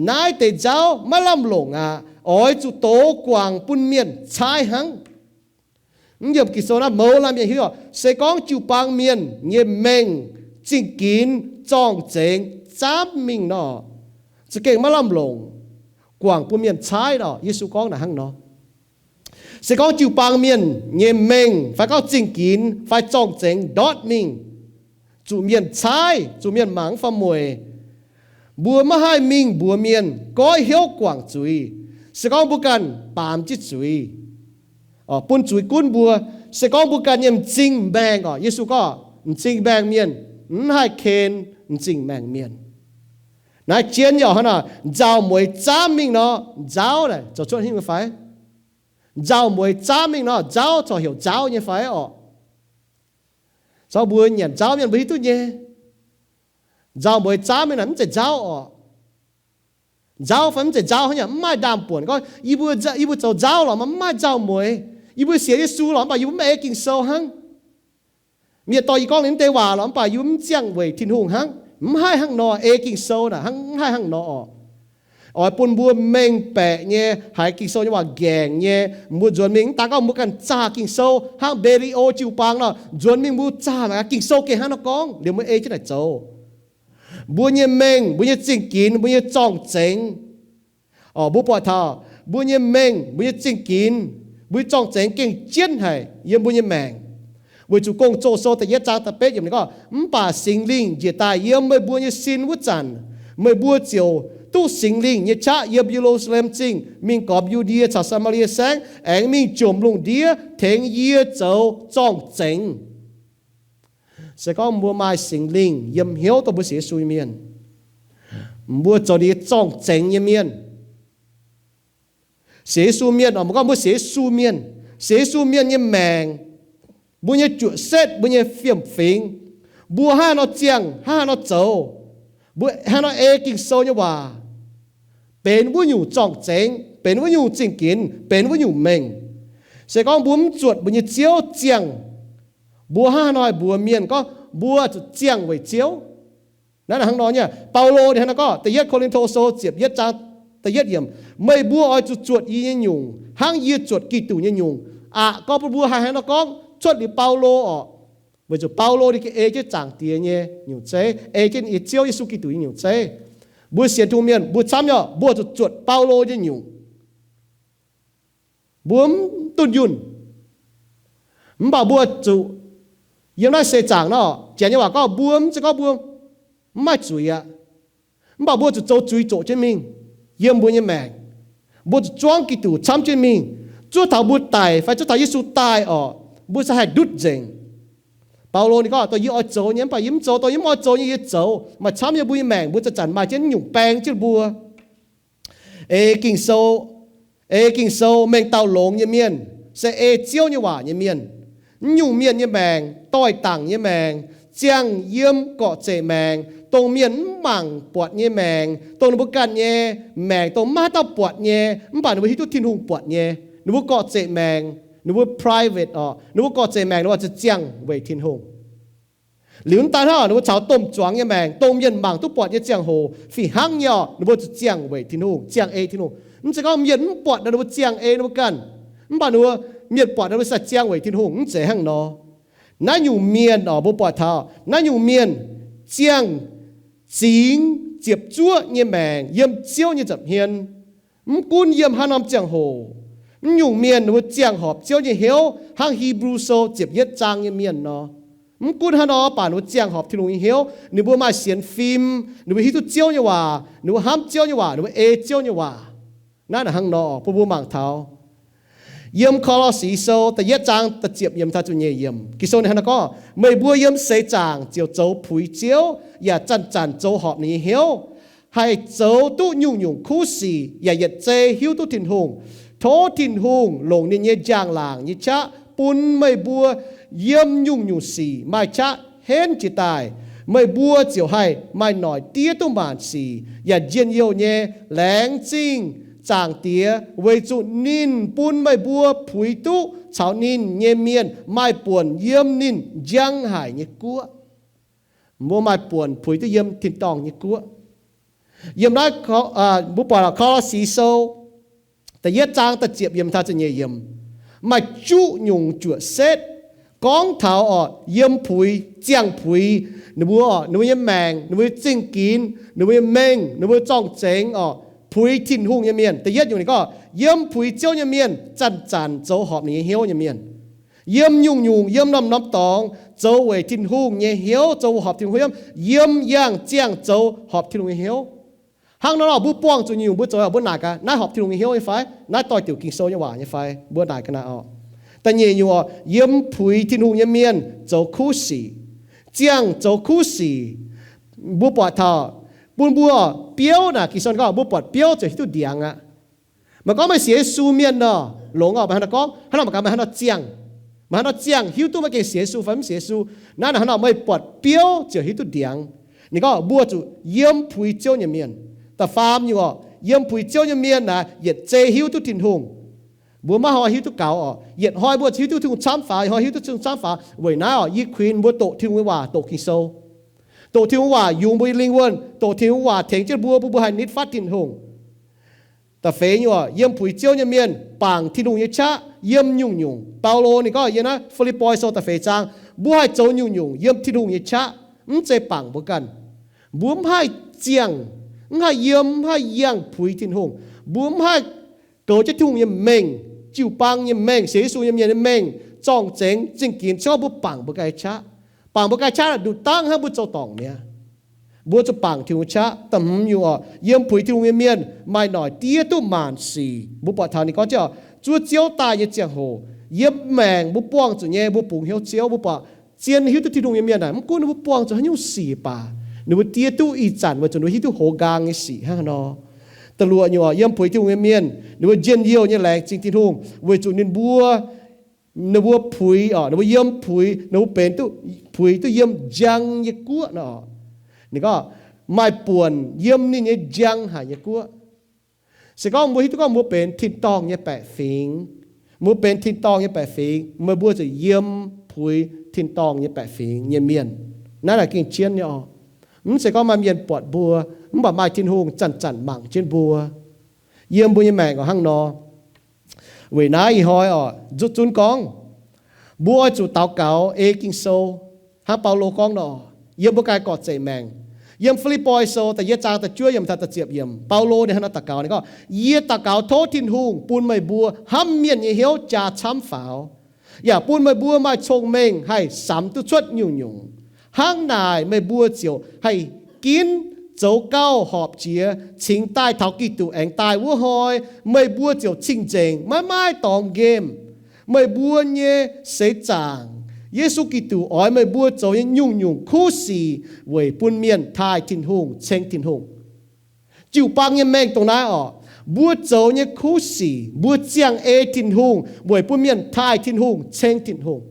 Naaiv deix nzauv maiv lamh longc aqv. Oix zuqc dox guangc bun mienh caaiv hnangv. Mv yiem Ging-Sou naaiv mouz laanh mienh hiuv, se gorngv jiu-baang mienh nyei mengh zingh ginx zorng-zengx zaamv mingh nor, za'gengh maiv lamh longc guangc bun mienh caaiv nor. Yesu gorngv naaic hnangv nor. Se gorngv jiu-baang mienh nyei mengh fai gorngv zingh ginx fai zorng-zengx ndortv mingh, zuqc mienh caaiv, zuqc mienh mangc mv fam mueic, mbuo maiv haih mingh mbuox mienh goiv hnyouv guangc zuiz. Se gorngv mbuo ganh baamz jienv zuiz, bun zuiz gunv mbuo, se gorngv mbuo ganh nyei m'zing maengh orqc, Yesu gorngv m'zing maengh mienh mv haih ken m'zing maengh mienh. Naaiv jienv yaac hnangv naaic, nzauh mueiz zaamv mingh nor, nzauv naaic zoux cuotv hingv fai? Nzauh mueiz zaamv mingh nor, nzauv corc heuc nzauv nyei fai orqc? Caux mbuo nyanc nzauv mienh mbuo hiuv duqv nyei. Nzauh mueiz zaamv mingh naaic mv zeiz nzauv orqc. Nzauv fai mv zeiz nzauv hnangv, yaac mv maaih ndaamv-buonc gorngv yie mbuo zoux nzauv lorqc, mv maaih nzauh mueiz. Yie mbuo sienx Yesu lorqc, mv baac yie mbuo mv ei Ging-Sou hnangv. Mienh dorh yie gorngv ninh mv deix waac lorqc, mv baac yie mbuo mv ziangh weic Tin-Hungh hnangv. Mv haih hnangv nor. Ei Ging-Sou naaic hnangv, mv haih hnangv nor orqc. Oix bun mbuo mengh baeqc nyei haiz Ging-Sou nyei waac nqaengc nyei. Mbuo nzuonx mingh mv daan gorngv mbuo ganh zaah Ging-Sou hnangv Be^li^o jiu-baang nor, nzuonx mingh mbuo zaah mangc gaax Ging-Sou gengh hnangv nor gorngv liuz mbuo ei jienv naaic zoux. Mbuo nyei mengh, mbuo nyei zingh ginx, mbuo nyei zorng-zengx, mbuo buatc taux mbuo nyei mengh, mbuo nyei zingh ginx, mbuo nyei zorng-zengx gengh jienv haic yiem mbuo nyei maengc. Weic zuqc Gong-Zoh Sou da'yietv zaang da'betv yiemc ninh gorngv, mv baac Singx Lingh njiec daaih yiem meih mbuo nyei sin wuov zanc, meih mbuo ziouc duqv Singx Lingh nyei qaqv yiem Ye^lu^saa^lem Zingh mingh gormx Yu^ndie caux Saa^maa^lie Saengv, aengx mingh jomc lungh ndiev tengx yie zoux zorng-zengx. Se gorngv mbuo maaih Singx Lingh yiem hnyouv dongh mbuo sienx Yesu nyei mienh, mbuo zoux ninh nyei zorng-zengx nyei mienh. Sienx Yesu mienh orqc, mbuo gorngv mbuo sienx Yesu mienh, sienx Yesu mienh nyei maengc, mbuo nyei juoqc setv, mbuo nyei fiem-fingx, mbuo hnangv haaix nor ziangh, hnangv haaix nor zoux, mbuo hnangv haaix nor ei Ging-Sou nyei waac benx wuov nyungc zorng-zengx, benx wuov nyungc zingh ginx, benx wuov nyungc mengh. Se gorngv mbuo mv zuotc mbuo nyei Ziouv ziangh, mbuo hnangv haaix nor haih mbuox mienh gorngv mbuo zuqc ziangh weic Ziouv? Naaiv hnangv nor nyei. Baulo ninh hnangv naaiv gorngv, da'yietv Ko^lin^to Sou ziepc yietv zaang da'yietv yiemc, meih mbuo oix zuqc zuotc yie nyei nyungc hnangv yie zuotc Giduc nyei nyungc. Aqc gorngv bun mbuo haih hnangv nor gorngv cuotv liuz Baulo orqc. Weic zuqc Baulo ninh gengh ei jienv Zaangc Diex nyei nyungc zeiv, ei jienv Ziouv Yesu Giduc nyei nyungc zeiv. Mbuo sienx Tin-Hungh mienh mbuo camv nyei, mbuo zuqc zuotc Baulo nyei nyungc. Mbuo mv dunh yunh. Mv baac mbuo zuqc, yiem naaiv seix zaangc nor, janx nyei waac gorngv mbuo mv zeiz gorngv mbuo mv maaih zuiz aqv. Mv baac mbuo zuqc zoux zuiz zoqc jienv mingh yiem mbuo nyei maengc. Mbuo zuqc zuangv Giduc camv jienv mingh. Zuov taux mbuo daic fai zuov taux Yesu daaih orqc, mbuo se haih ndutv nzengc. Baulo ninh gorngv, dongh yie oix zoux nyei mv baac yie mv zoux, dongh yie mv oix zoux nyei yie zoux. Maaih camv nyei mbuo nyei maengc mbuo zanc-zanc maaih jienv nyungc baeng jienv mbuo. Ei Ging-Sou, ei Ging-Sou mengh dauh longx nyei mienh se ei Ziouv nyei waac nyei mienh. Mv nyungc mienh nyei maengc, doix-dangc nyei maengc, ziangh yiem gorqv-zeqc maengc, dongh mienh mv mangc buatc nyei maengc, dongh ninh mbuo ganh nyei maengc, dongh maiv haaix dauh buatc nyei, mv baac ninh mbuo hiuv duqv Tin-Hungh buatc nyei. Ninh mbuo gorqv-zeqc maengc, ninh mbuo private orqc, ninh mbuo gorqv-zeqc maengc ninh mbuo zuqc ziangh weic Tin-Hungh. Liuz mv daan hnangv, ninh mbuo caux domh zuangx nyei maengc, dongh mienh mangc duqv buatc nyei ziangh hoc fih hnangv nyei orqc, ninh mbuo zuqc ziangh weic Tin-Hungh, ziangh ei Tin-Hungh. Mv zeiz gorngv mienh mv buatc nor ninh mbuo ziangh ei ninh mbuo ganh. Mv baac ninh mbuo, mienh buatc nor ninh mbuo sai ziangh weic Tin-Hungh, mv zeiz hnangv nor. Naaiv nyungc mienh orqc, mbuo buatc taux naaiv nyungc mienh ziangh zingx ziepc zuoqv nyei maengc yiem Ziouv nyei nza'hmien. Mv gunv yiem haaix norm ziangh hoc, mv nyungc mienh ninh mbuo ziangh horpc Ziouv nyei hnyouv hnangv Hipv^lu Sou ziepc yietv zaang nyei mienh nor. Mv gunv haaix nor baac ninh mbuo ziangh horpc Tin-Hungh nyei hnyouv, ninh mbuo maaih sienx fim, ninh mbuo hiuv duqv Ziouv nyei waac, ninh mbuo hnamv Ziouv nyei waac, ninh mbuo ei Ziouv nyei waac. Naaiv hnangv nor bun mbuo mangc taux yiem Ko^lo^si Sou da'yietv zaang da'ziepc yiemc taux ziepc nyeic yiemc, Ging-Sou ninh hnangv naaiv gorngv, meih mbuo yiem seix zaangc ziouc zoux puix Ziouv, yaac zanc-zanc zoux horpc ninh nyei hnyouv, haih zoux duqv nyungc-nyungc kuv sic, yaac yietc zei hiuv duqv Tin-Hungh. Tov Tin-Hungh longc ninh nyei njang-laangc nyei qaqv bun meih mbuo yiem nyungc-nyungc sic maaih qaqv henv jiez daaih. Meih mbuo ziouc haih maaih noic diev duqv maanc sic, yaac njien-youh nyei laengz zingh Zaangc Diex, weic zuqc ninh bun meih mbuo puix duqv caux ninh nyei mienh maaih buonc yiem ninh njang haic nyei guoqv. Mbuo maaih buonc puix duqv yiem tin-dorngh nyei guoqv. Yiem naaiv, mbuo buatc Ko^lo^si Sou da'yietv zaang da'ziepc yiemc taux da'nyeic yiemc, maaih juqv nyungc juoqc setv gorngv taux oc, yiem puix, ziangh puix ninh mbuo oc, ninh mbuo nyei maengc, ninh mbuo nyei zingh ginx, ninh mbuo nyei mengh, ninh mbuo zorng-zengx oc, puix Tin-Hungh nyei mienh. Da'yietv nyungc ninh gorngv, yiem puix Ziouv nyei mienh zanc-zanc zoux horpc ninh nyei hnyouv nyei mienh. Yiem nyungc-nyungc, yiem norm-norm dorngx zoux weic Tin-Hungh nyei hnyouv, zoux horpc Tin-Hungh hnyouv, yiem yangh ziangh zoux horpc Tin-Hungh nyei hnyouv. Hnangv nor, mbuo buangh zuqc nyungc-nyungc mbuo zoux, mbuo naaic gaax, naaiv horpc Tin-Hungh nyei hnyouv nyei fai? Naaiv doix-diuc Ging-Sou nyei waac nyei fai? Mbuo naaic ga'naaiv oc. Da'nyeic nyungc oc, yiem puix Tin-Hungh nyei mienh zoux kuv sic, ziangh zoux kuv sic. Mbuo buatc taux bun mbuo biouv naaic, Ging-Sou gorngv mbuo buatc biouv ziouc hiuv duqv ndiangx aqv. Maaih gorngv meih sienx Yesu mienh nor, longx oc, maaih hnangv nor gorngv, hnangv nor mangc gaax, maaih hnangv nor ziangh, maaih hnangv nor ziangh hiuv duqv meih gengh sienx Yesu fai mv sienx Yesu. Naaiv hnangv nor meih buatc biouv ziouc hiuv duqv ndiangx. Ninh gorngv mbuo zuqc yiem puix Ziouv nyei mienh. Da'faam nyungc oc, yiem puix Ziouv nyei mienh naaic yietc zei hiuv duqv Tin-Hungh. Mbuo maiv hnoi hiuv duqv gaux oc. Yietc hnoi mbuo hiuv duqv Tin-Hungh camv faaux, yietc hnoi hiuv duqv Tin-Hungh camv faaux. Weic naaiv oc, yie kuinx mbuo doqc Tin-Hungh nyei waac, doqc Ging-Sou, doqc Tin-Hungh waac yungz mbuo nyei lingh wuonh, doqc Tin-Hungh waac tengx jienv mbuo, bun mbuo haih nitv fatv Tin-Hungh. Da'feix nyungc oc, yiem puix Ziouv nyei mienh bangc Tin-Hungh nyei qaqv yiem nyungc-nyungc. Baulo ninh gorngv yiem naaiv Fi^lipv^poi Sou da'feix zaang, mbuo haih zoux nyungc-nyungc yiem Tin-Hungh nyei qaqv, mv zeiz bangc mbuo ganh. Mbuo mv haih ziangh, mv haih yiem, mv haih yangh puix Tin-Hungh. Mbuo mv haih goux jienv Tin-Hungh nyei mengh, jiu-baang nyei mengh, sienx Yesu nyei mienh nyei mengh, zorng-zengx, zingh ginx, se gorngv mbuo bangc mbuo ganh nyei qaqv. Bangc mbuo ganh nyei qaqv nduqc dangv hnangv mbuo zoux dorngc mi'aqv. Mbuo zuqc bangc Tin-Hungh nyei qaqv. Da'hmz nyungc oc, yiem puix Tin-Hungh nyei mienh maaih noic diev duqv maanc sic. Mbuo buatc taux ninh gorngv jienv oc, zuov Ziouv daaih nyei ziangh hoc, yiem maengc mbuo buangh zuqc nyei, mbuo bungx hnyouv Ziouv, mbuo buatc zien hiuv duqv Tin-Hungh nyei mienh naaic, mv gunv ninh mbuo buangh zuqc haaix nyungc sic baac, ninh mbuo diev duqv ih zanc weic zuqc ninh mbuo hiuv duqv hoz nqaang nyei sic hnangv haaix nor. Da'luoqc nyungc oc, yiem puix Tin-Hungh nyei mienh, ninh mbuo njien-youh nyei laengz zingh Tin-Hungh weic zuqc ninh mbuo, ninh mbuo puix oc, ninh mbuo yiem puix, ninh mbuo benx duqv puix duqv yiem njang nyei guoqv nor. Ninh gorngv maaih buonc yiem ninh nyei njang haic nyei guoqv. Se gorngv mbuo hiuv duqv gorngv mbuo benx tin-dorngh nyei baeqc fingx, mbuo benx tin-dorngh nyei baeqc fingx, meih mbuo ziouc yiem puix tin-dorngh nyei baeqc fingx nyei mienh. Naaiv naaic gengh jienv nyei oc. Mv zeiz gorngv maaih mienh buatc mbuo, mv baac maaih Tin-Hungh zanc-zanc mangc jienv mbuo. Yiem mbuo nyei maengc oc hnangv nor. Weic naaiv ih hnoi oc, zuqc zunv gorngv mbuo oix zuqc daux gaux ei Ging-Sou, hnangv Baulo gorngv nor, yiem mbuo ganh gorqv-zeic maengc. Yiem Fi^lipv^poi Sou da'yietv zaang da'juov yiemc taux da'ziepc yiemc, Baulo ninh hnangv nor daux gaux, ninh gorngv, yie daux gaux tov Tin-Hungh bun meih mbuo hnamv mienh nyei hnyouv jaa camv faaux, yaac bun meih mbuo maaih cong-mengh haih samx duqv cuotv nyungc-nyungc. Hnangv naaic meih mbuo ziouc haih ginv zoux gauh horpc jiex cingx daaih taux Giduc aengx daaih wuov hnoi, meih mbuo ziouc cing-nzengc, maiv maaih dorngx nqemh. Meih mbuo nyei seix zaangc, Yesu Giduc oix meih mbuo zoux nyei nyungc-nyungc kuv sic weic bun mienh taaih Tin-Hungh, ceng Tin-Hungh. Jiu-baang nyei mengh dongh naaiv oc, mbuo zoux nyei kuv sic, mbuo ziangh ei Tin-Hungh weic bun mienh taaih Tin-Hungh, ceng Tin-Hungh.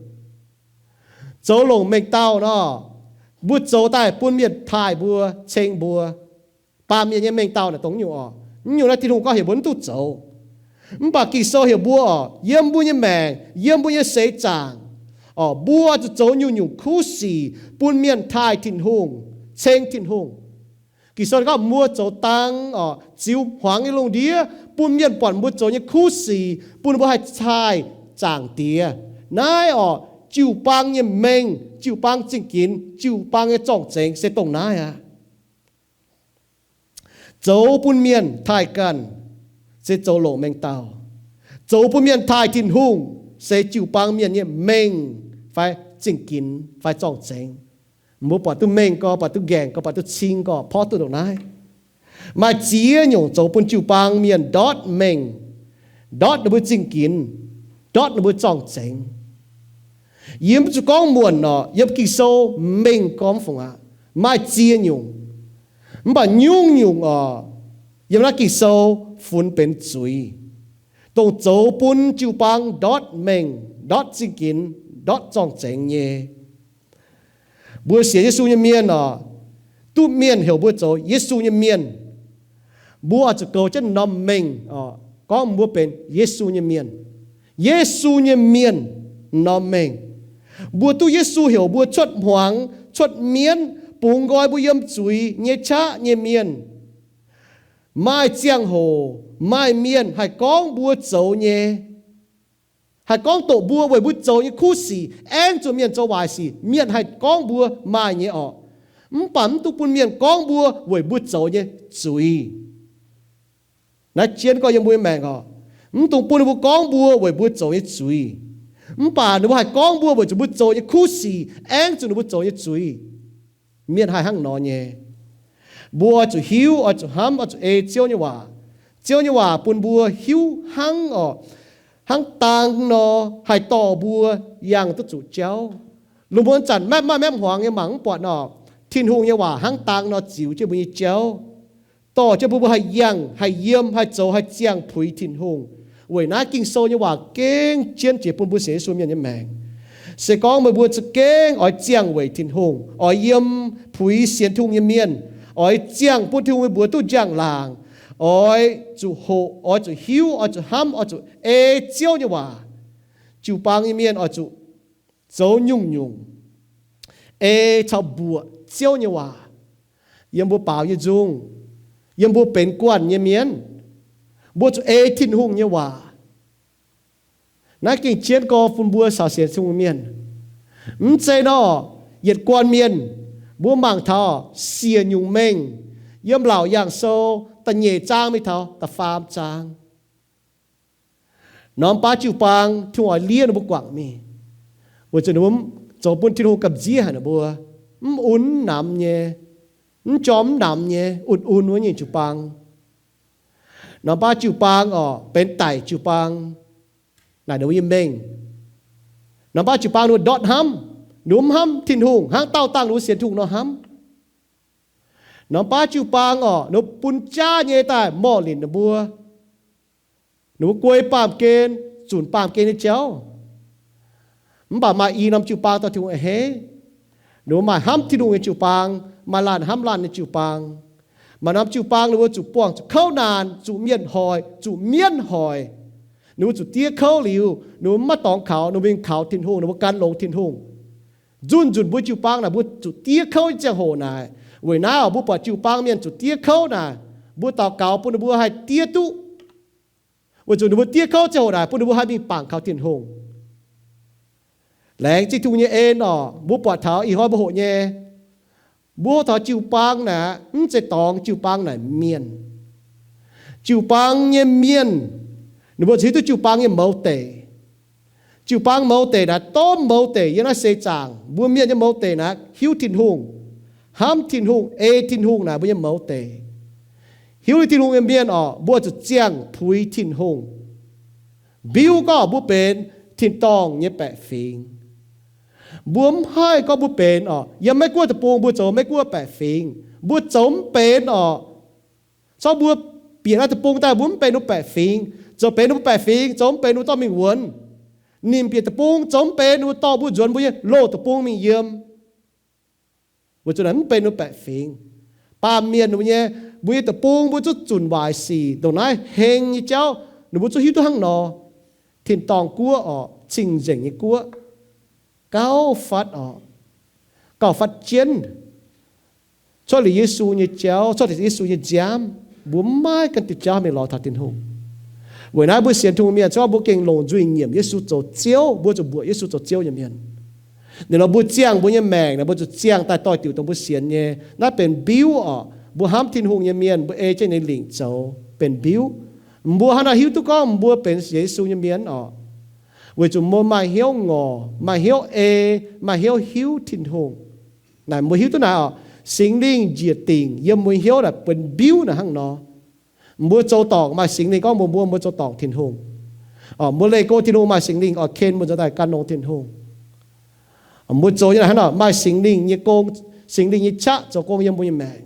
Zoux longc mengh dauh nor, mbuo zoux daaih bun mienh taaih mbuo, ceng mbuo. Baamh mienh nyei mengh dauh naaic dongh nyungc oc. Nyungc naaiv Tin-Hungh gorngv heuc mbuo mv duqv zoux. Mv baac Ging-Sou heuc mbuo oc, yiem mbuo nyei maengc, yiem mbuo nyei seix zaangc oc, mbuo zuqc zoux nyungc-nyungc kuv sic bun mienh taaih Tin-Hungh, ceng Tin-Hungh. Ging-Sou gorngv mbuo zoux dang oc, ziux hmuangx nyei lungh ndiev bun mienh buatc mbuo zoux nyei kuv sic, bun mbuo haih taaih Zaangc Diex. Naaiv oc, jiu-baang nyei mengh, jiu-baang zingh ginx, jiu-baang nyei zorng-zengx se dongh naaiv aqv. Zoux bun mienh taaih ganh se zoux longc mengh dauh. Zoux bun mienh taaih Tin-Hungh se jiu-baang mienh nyei mengh fai zingh ginx fai zorng-zengx. Mbuo buatc duqv mengh gorx, buatc duqv nqaengc gorx, buatc duqv cing gorx, porv duqv ndongc naaiv. Maaih ziex nyungc zoux bun jiu-baang mienh ndortv mengh, ndortv ninh mbuo zingh ginx, ndortv ninh mbuo zorng-zengx. Yie mv zuqc gorngv muonc nor, yiem Ging-Sou mengh gormx fungc aqv. Maaih ziex nyungc. Mv baac nyungc-nyungc oc, yiem naaiv Ging-Sou funx benx zuiz, dongh zoux bun jiu-baang ndortv mengh, ndortv zingh ginx, ndortv zorng-zengx nyei. Mbuo sienx Yesu nyei mienh oc, duqv mienh heuc mbuo zoux Yesu nyei mienh. Mbuo oix zuqc goux jienv norm mengh, gorngv mbuo benx Yesu nyei mienh. Yesu nyei mienh, norm mengh. Mbuo duqv Yesu heuc mbuo cuotv hmuangx, cuotv mienv, bungx nqoi mbuo yiem zuiz nyei qaqv nyei mienh. Maaih ziangh hoc maaih mienh haih gorngv mbuo zoux nyei, haih gorngv doqc mbuo weic mbuo zoux nyei kuv sic, aengx zuqc mienh zoux waaic sic, mienh haih gorngv mbuo maaih nyei orqc. Mv baac mv dungx bun mienh gorngv mbuo weic mbuo zoux nyei zuiz. Naaiv jienv gorngv yiem mbuo nyei maengc orqc, mv dungx bun ninh mbuo gorngv mbuo weic mbuo zoux nyei zuiz. Mv baac ninh mbuo haih gorngv mbuo weic zuqc mbuo zoux nyei kuv sic, aengx zuqc ninh mbuo zoux nyei zuiz. Mienh haih hnangv nor nyei. Mbuo oix zuqc hiuv, oix zuqc hnamv, oix zuqc ei Ziouv nyei waac. Ziouv nyei waac bun mbuo hiuv hnangv orqc, hnangv dang nor haih dorh mbuo yangh duqv zuqc jauv. Lungh muonz zanc maepv maaih maepv hmuangx nyei mangc mv buatc nor, Tin-Hungh nyei waac hnangv dang nor ziux jienv mbuo nyei jauv, dorh jienv mbuo, mbuo haih yangh, haih yiem, haih zoux, haih ziangh puix Tin-Hungh. Weic naaiv Ging-Sou nyei waac gengh jienv jiex bun mbuo sienx Yesu mienh nyei maengc. Se gorngv meih mbuo za'gengh oix ziangh weic Tin-Hungh, oix yiem puix sienx Tin-Hungh nyei mienh, oix ziangh bun Tin-Hungh nyei mbuox duqv njang-laangc, oix zuqc hoqc, oix zuqc hiuv, oix zuqc hnamv, oix zuqc ei Ziouv nyei waac. Jiu-baang nyei mienh oix zuqc zoux nyungc-nyungc ei caux mbuoqc Ziouv nyei waac yiem mbuo baaux nyei nzung, yiem mbuo benx guanh nyei mienh. Mbuo zuqc ei Tin-Hungh nyei waac. Naaiv gengh jienv gorx bun mbuo caux sienx Tin-Hungh mienh. Mv zeiz nor, yietc guanh mienh, mbuo mangc taux siec nyungc mengh yiem Laauc Yaangh Sou da'nyeic zaang mingh taux da'faam zaang. Norm baav jiu-baang Tin-Hungh oix liev ninh mbuo guangc mingh, weic zuqc ninh mbuo zoux bun Tin-Hungh gamh nziev haic ninh mbuo, mv un mv namx nyei, mv jorm mv namx nyei, un-un wuov nyungc jiu-baang. Norm baav jiu-baang orqc, benx daic jiu-baang naaic ninh mbuo nyei mengh. Norm baav jiu-baang ninh mbuo ndortv hnamv, ninh mbuo mv hnamv Tin-Hungh hnangv dauh dangh ninh mbuo sienx Tin-Hungh nor hnamv. Norm baav jiu-baang orqc, ninh mbuo bun jaav nyei daaih morh linc ninh mbuo. Ninh mbuo guei baamh gen, zunc baamh gen nyei jauv. Mv baac maaih i norm jiu-baang dorh Tin-Hungh a'hneiv. Ninh mbuo maaih hnamv Tin-Hungh nyei jiu-baang, maaih laanh hnamv laanh nyei jiu-baang. Maaih norm jiu-baang ninh mbuo zuqc buangh zuqc kouv naanc, zuqc mienh hoic, zuqc mienv hoic. Ninh mbuo zuqc diev kouv liuz, ninh mbuo mv maaih dorngx kaux, ninh mbuo mingh kaux Tin-Hungh, ninh mbuo gan longx Tin-Hungh. Nzunc nzunc mbuo jiu-baang naaic mbuo zuqc diev kouv nyei ziangh hoc naaic. Weic naaiv oc, mbuo buatc jiu-baang mienh zuqc diev kouv naaic, mbuo daux gaux bun ninh mbuo haih diev duqv. Weic zuqc ninh mbuo diev kouv ziangh hoc naaic bun ninh mbuo haih mingh bangc kaux Tin-Hungh. Laengz zingh Tin-Hungh nyei en orqc, mbuo buatc taux ih hnoi mbuo hoqc nyei, mbuo hoqc taux jiu-baang naaic mv zeiz dorngx, jiu-baang naaic mienh. Jiu-baang nyei mienh, ninh mbuo zuqc hiuv duqv jiu-baang nyei mouz deic. Jiu-baang mouz deic naaic, domh mouz deic yiem naaiv seix zaangc. Mbuo mienh nyei mouz deic naaic hiuv Tin-Hungh, hnamv Tin-Hungh, ei Tin-Hungh naaic mbuo nyei mouz deic. Hiuv Tin-Hungh nyei mienh orqc, mbuo zuqc ziangh puix Tin-Hungh. Mbiuv gorngv mbuo benx tin-dorngh nyei baeqc fingx. Mbuo mv haih gorngv mbuo benx orqc, yiem Meiv Guoqv deic-bung mbuo zoux Meiv Guoqv baeqc fingx, mbuo zoux mv benx orqc. Corc mbuo bieqc naaiv deic-bung daaih mbuo mv benx ninh mbuo baeqc fingx, zoux benx ninh mbuo baeqc fingx zoux mv benx ninh mbuo dorh mingh wuonx. Ninh bieqc deic-bung zoux mv benx ninh mbuo dorh mbuo nzuonx mbuo nyei loz deic-bung mingh yiem. Weic zuqc naaic mv benx ninh mbuo baeqc fingx. Baamh mienh ninh mbuo nyei, mbuo nyei deic-bung mbuo zuqc zunc waaic sic, ndongc naaiv heng nyei jauv ninh mbuo zuqc hiuv duqv hnangv nor. Tin-dorngh guoqv orqc, cing-nzengc nyei guoqv, gauh fatv orqc, gauh fatv jienv. Cuotv liuz Yesu nyei jauv, cuotv liuz Yesu nyei nziaamv, mbuo mv maaih ganh diuh jauv mingh lorz taux Tin-Hungh. Weic naaiv mbuo sienx Tin-Hungh mienh, se gorngv mbuo gengh longc nzuih nyiemc Yesu zoux Ziouv, mbuo zuqc mbuoqc Yesu zoux Ziouv nyei mienh. Ninh lorz mbuo ziangh mbuo nyei maengc naaic, mbuo zuqc ziangh daaih doix-diuc dongh mbuo sienx nyei. Naaiv benx mbiuv orqc. Mbuo hnamv Tin-Hungh nyei mienh, mbuo ei jienv ninh lingc zoux benx mbiuv. Mbuo hnangv naaiv hiuv duqv gorngv mbuo benx Yesu nyei mienh orqc. Weic zuqc mbuo maaih hnyouv ngorc, maaih hnyouv ei, maaih hnyouv hiuv Tin-Hungh. Naaic mbuo hiuv duqv naaic orqc, Singx Lingh njiec dingc yiem mbuo hnyouv naaic benx mbiuv naaic hnangv nor. Mbuo zoux dorngc maaih Singx Lingh gorngv mbuox mbuo, mbuo zoux dorngc Tin-Hungh. Mbuo leih go Tin-Hungh maaih Singx Lingh oix ken mbuo nzuonx daaih gan longx Tin-Hungh. Mbuo zoux nyei naaic hnangv nor maaih Singx Lingh nyei gong, Singx Lingh nyei qaqv zoux gong yiem mbuo nyei maengc.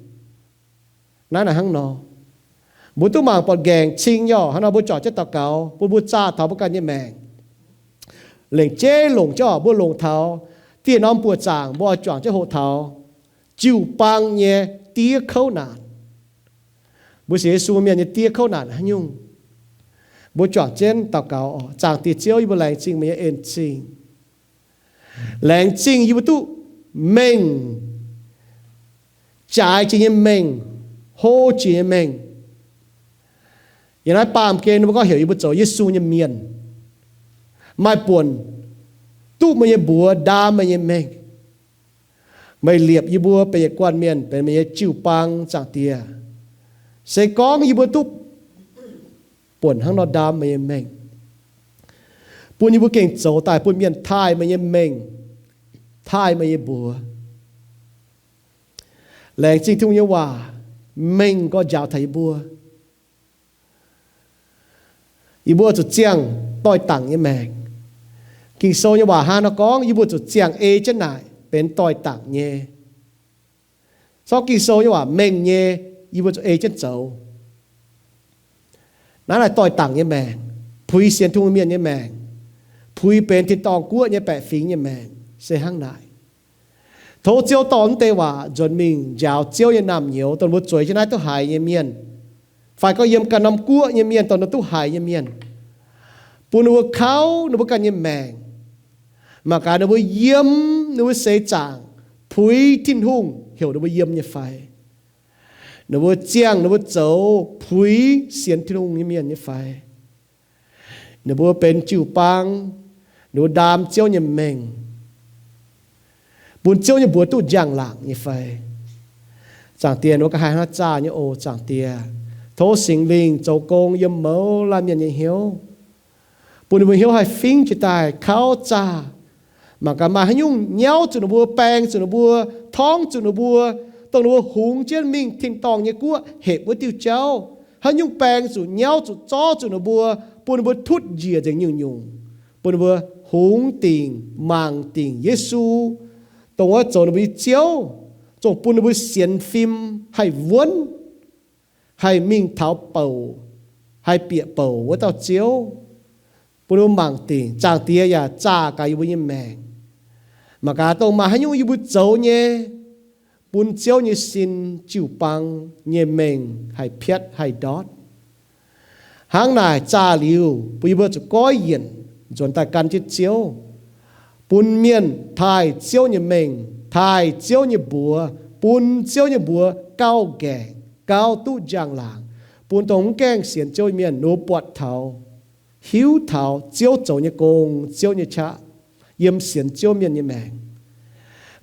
Naaiv naaic hnangv nor, mbuo duqv mangc buatc nqaengc cing nyei orqc. Hnangv nor mbuo juangc jienv daux gaux bun mbuo zaah taux mbuo ganh nyei maengc. Lengc jeiv longc jienv orqc, mbuo longc taux dieh norm buoqc zaangc mbuo oix juangc jienv hoqc taux jiu-baang nyei diev kouv naanc. Mbuo sienx Yesu mienh nyei diev kouv naanc haaix nyungc? Mbuo juangc jienv daux gaux oc. Zaangc Diex Ziouv, yie mbuo laengz zingh meih nyei en zingh. Laengz zingh yie mbuo duqv mengh, jaaix jiex nyei mengh, hlo jiex nyei mengh. Yiem naaiv baamh gen ninh mbuo gorngv heuc yie mbuo zoux Yesu nyei mienh, maaih buonc duqv meih nyei mbuox ndaam meih nyei mengh. Meih liepc yie mbuo benx yietc guanh mienh benx meih nyei jiu-baang, Zaangc Diex. Se gorngv yie mbuo duqv buonc hnangv nor ndaam meih nyei mengh, bun yie mbuo gengh zoux daaih bun mienh taaih meih nyei mengh, taaih meih nyei mbuox. Laengz zingh Tin-Hungh nyei waac mengh gorx njaaux taux yie mbuo. Yie mbuo zuqc ziangh doix-dangc nyei maengc. Ging-Sou nyei waac hnangv nor gorngv, yie mbuo zuqc ziangh ei jienv naaic benx doix-dangc nyei. Sortv Ging-Sou nyei waac mengh nyei, yie mbuo zuqc ei jienv zoux. Naaiv maaih doix-dangc nyei maengc, puix sienx Tin-Hungh mienh nyei maengc, puix benx tin-dorngh guoqv nyei baeqc fingx nyei maengc se hnangv naaic. Tov Ziouv dorh mv deix waac nzuonx mingh njaaux Ziouv nyei naamh nyouz, dongh mbuo zueiz jienv naaiv duqv haiz nyei mienh, fai gorngv yiem ganh norm guoqv nyei mienh, dongh ninh duqv haiz nyei mienh, bun ninh mbuo kauv ninh mbuo ganh nyei maengc. Mangc gaax ninh mbuo yiem ninh mbuo seix zaangc puix Tin-Hungh heuc ninh mbuo yiem nyei fai? Ninh mbuo ziangh ninh mbuo zoux puix sienx Tin-Hungh nyei mienh nyei fai? Ninh mbuo benx jiu-baang, ninh mbuo ndaam Ziouv nyei mengh, bun Ziouv nyei mbuox duqv njang-laangc nyei fai? Zaangc Diex, ninh mbuo ga'haaix hnangv zaah nyei oc. Zaangc Diex, tov Singx Lingh zoux gong yiem mouz laanh mienh nyei hnyouv, bun ninh mbuo hnyouv haih fingx jiez daaih kauv zaah. Mangc gaax maaih haaix nyungc nyauv zuqc ninh mbuo, baeng zuqc ninh mbuo, torngv zuqc ninh mbuo, dongh ninh mbuo hungx jienv mingh tin-dorngh nyei guoqv hepc wuov diuh jauv. Haaix nyungc baeng zuqc, nyauv zuqc, zorv zuqc ninh mbuo, bun ninh mbuo tutv njiec nzengc nyungc-nyungc, bun ninh mbuo hungx dingc, mangc dingc Yesu, dongh wuov zoux ninh mbuo nyei Ziouv, ziouc bun ninh mbuo sienx fim haih wuonv, haih mingh taux bouc, haih bieqc bouc wuov dauh Ziouv, bun ninh mbuo mangc dingc. Zaangc Diex yaac zaah gaax yie mbuo nyei maengc. Mangc gaax dongh maaih haaix nyungc yie mbuo zoux nyei, bun Ziouv nyei sin jiu-baang nyei mengh haih piatv haih ndortv. Hnangv naaic zaah liuz, bun yie mbuo zuqc goiv yienc nzuonx daaih gan jienv Ziouv, bun mienh taaih Ziouv nyei mengh, taaih Ziouv nyei mbuox, bun Ziouv nyei mbuox gauh nqaengc, gauh duqv njang-laangc, bun dongh mv gaengh sienx Ziouv nyei mienh ninh mbuo buatc taux, hiuv taux Ziouv zoux nyei gong, Ziouv nyei qaqv, yiem sienx Ziouv mienh nyei maengc.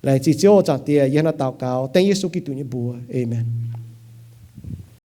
Laengz zingh Ziouv, Zaangc Diex. Yie hnangv naaiv daux gaux dengv Yesu Giduc nyei mbuox. Aamen.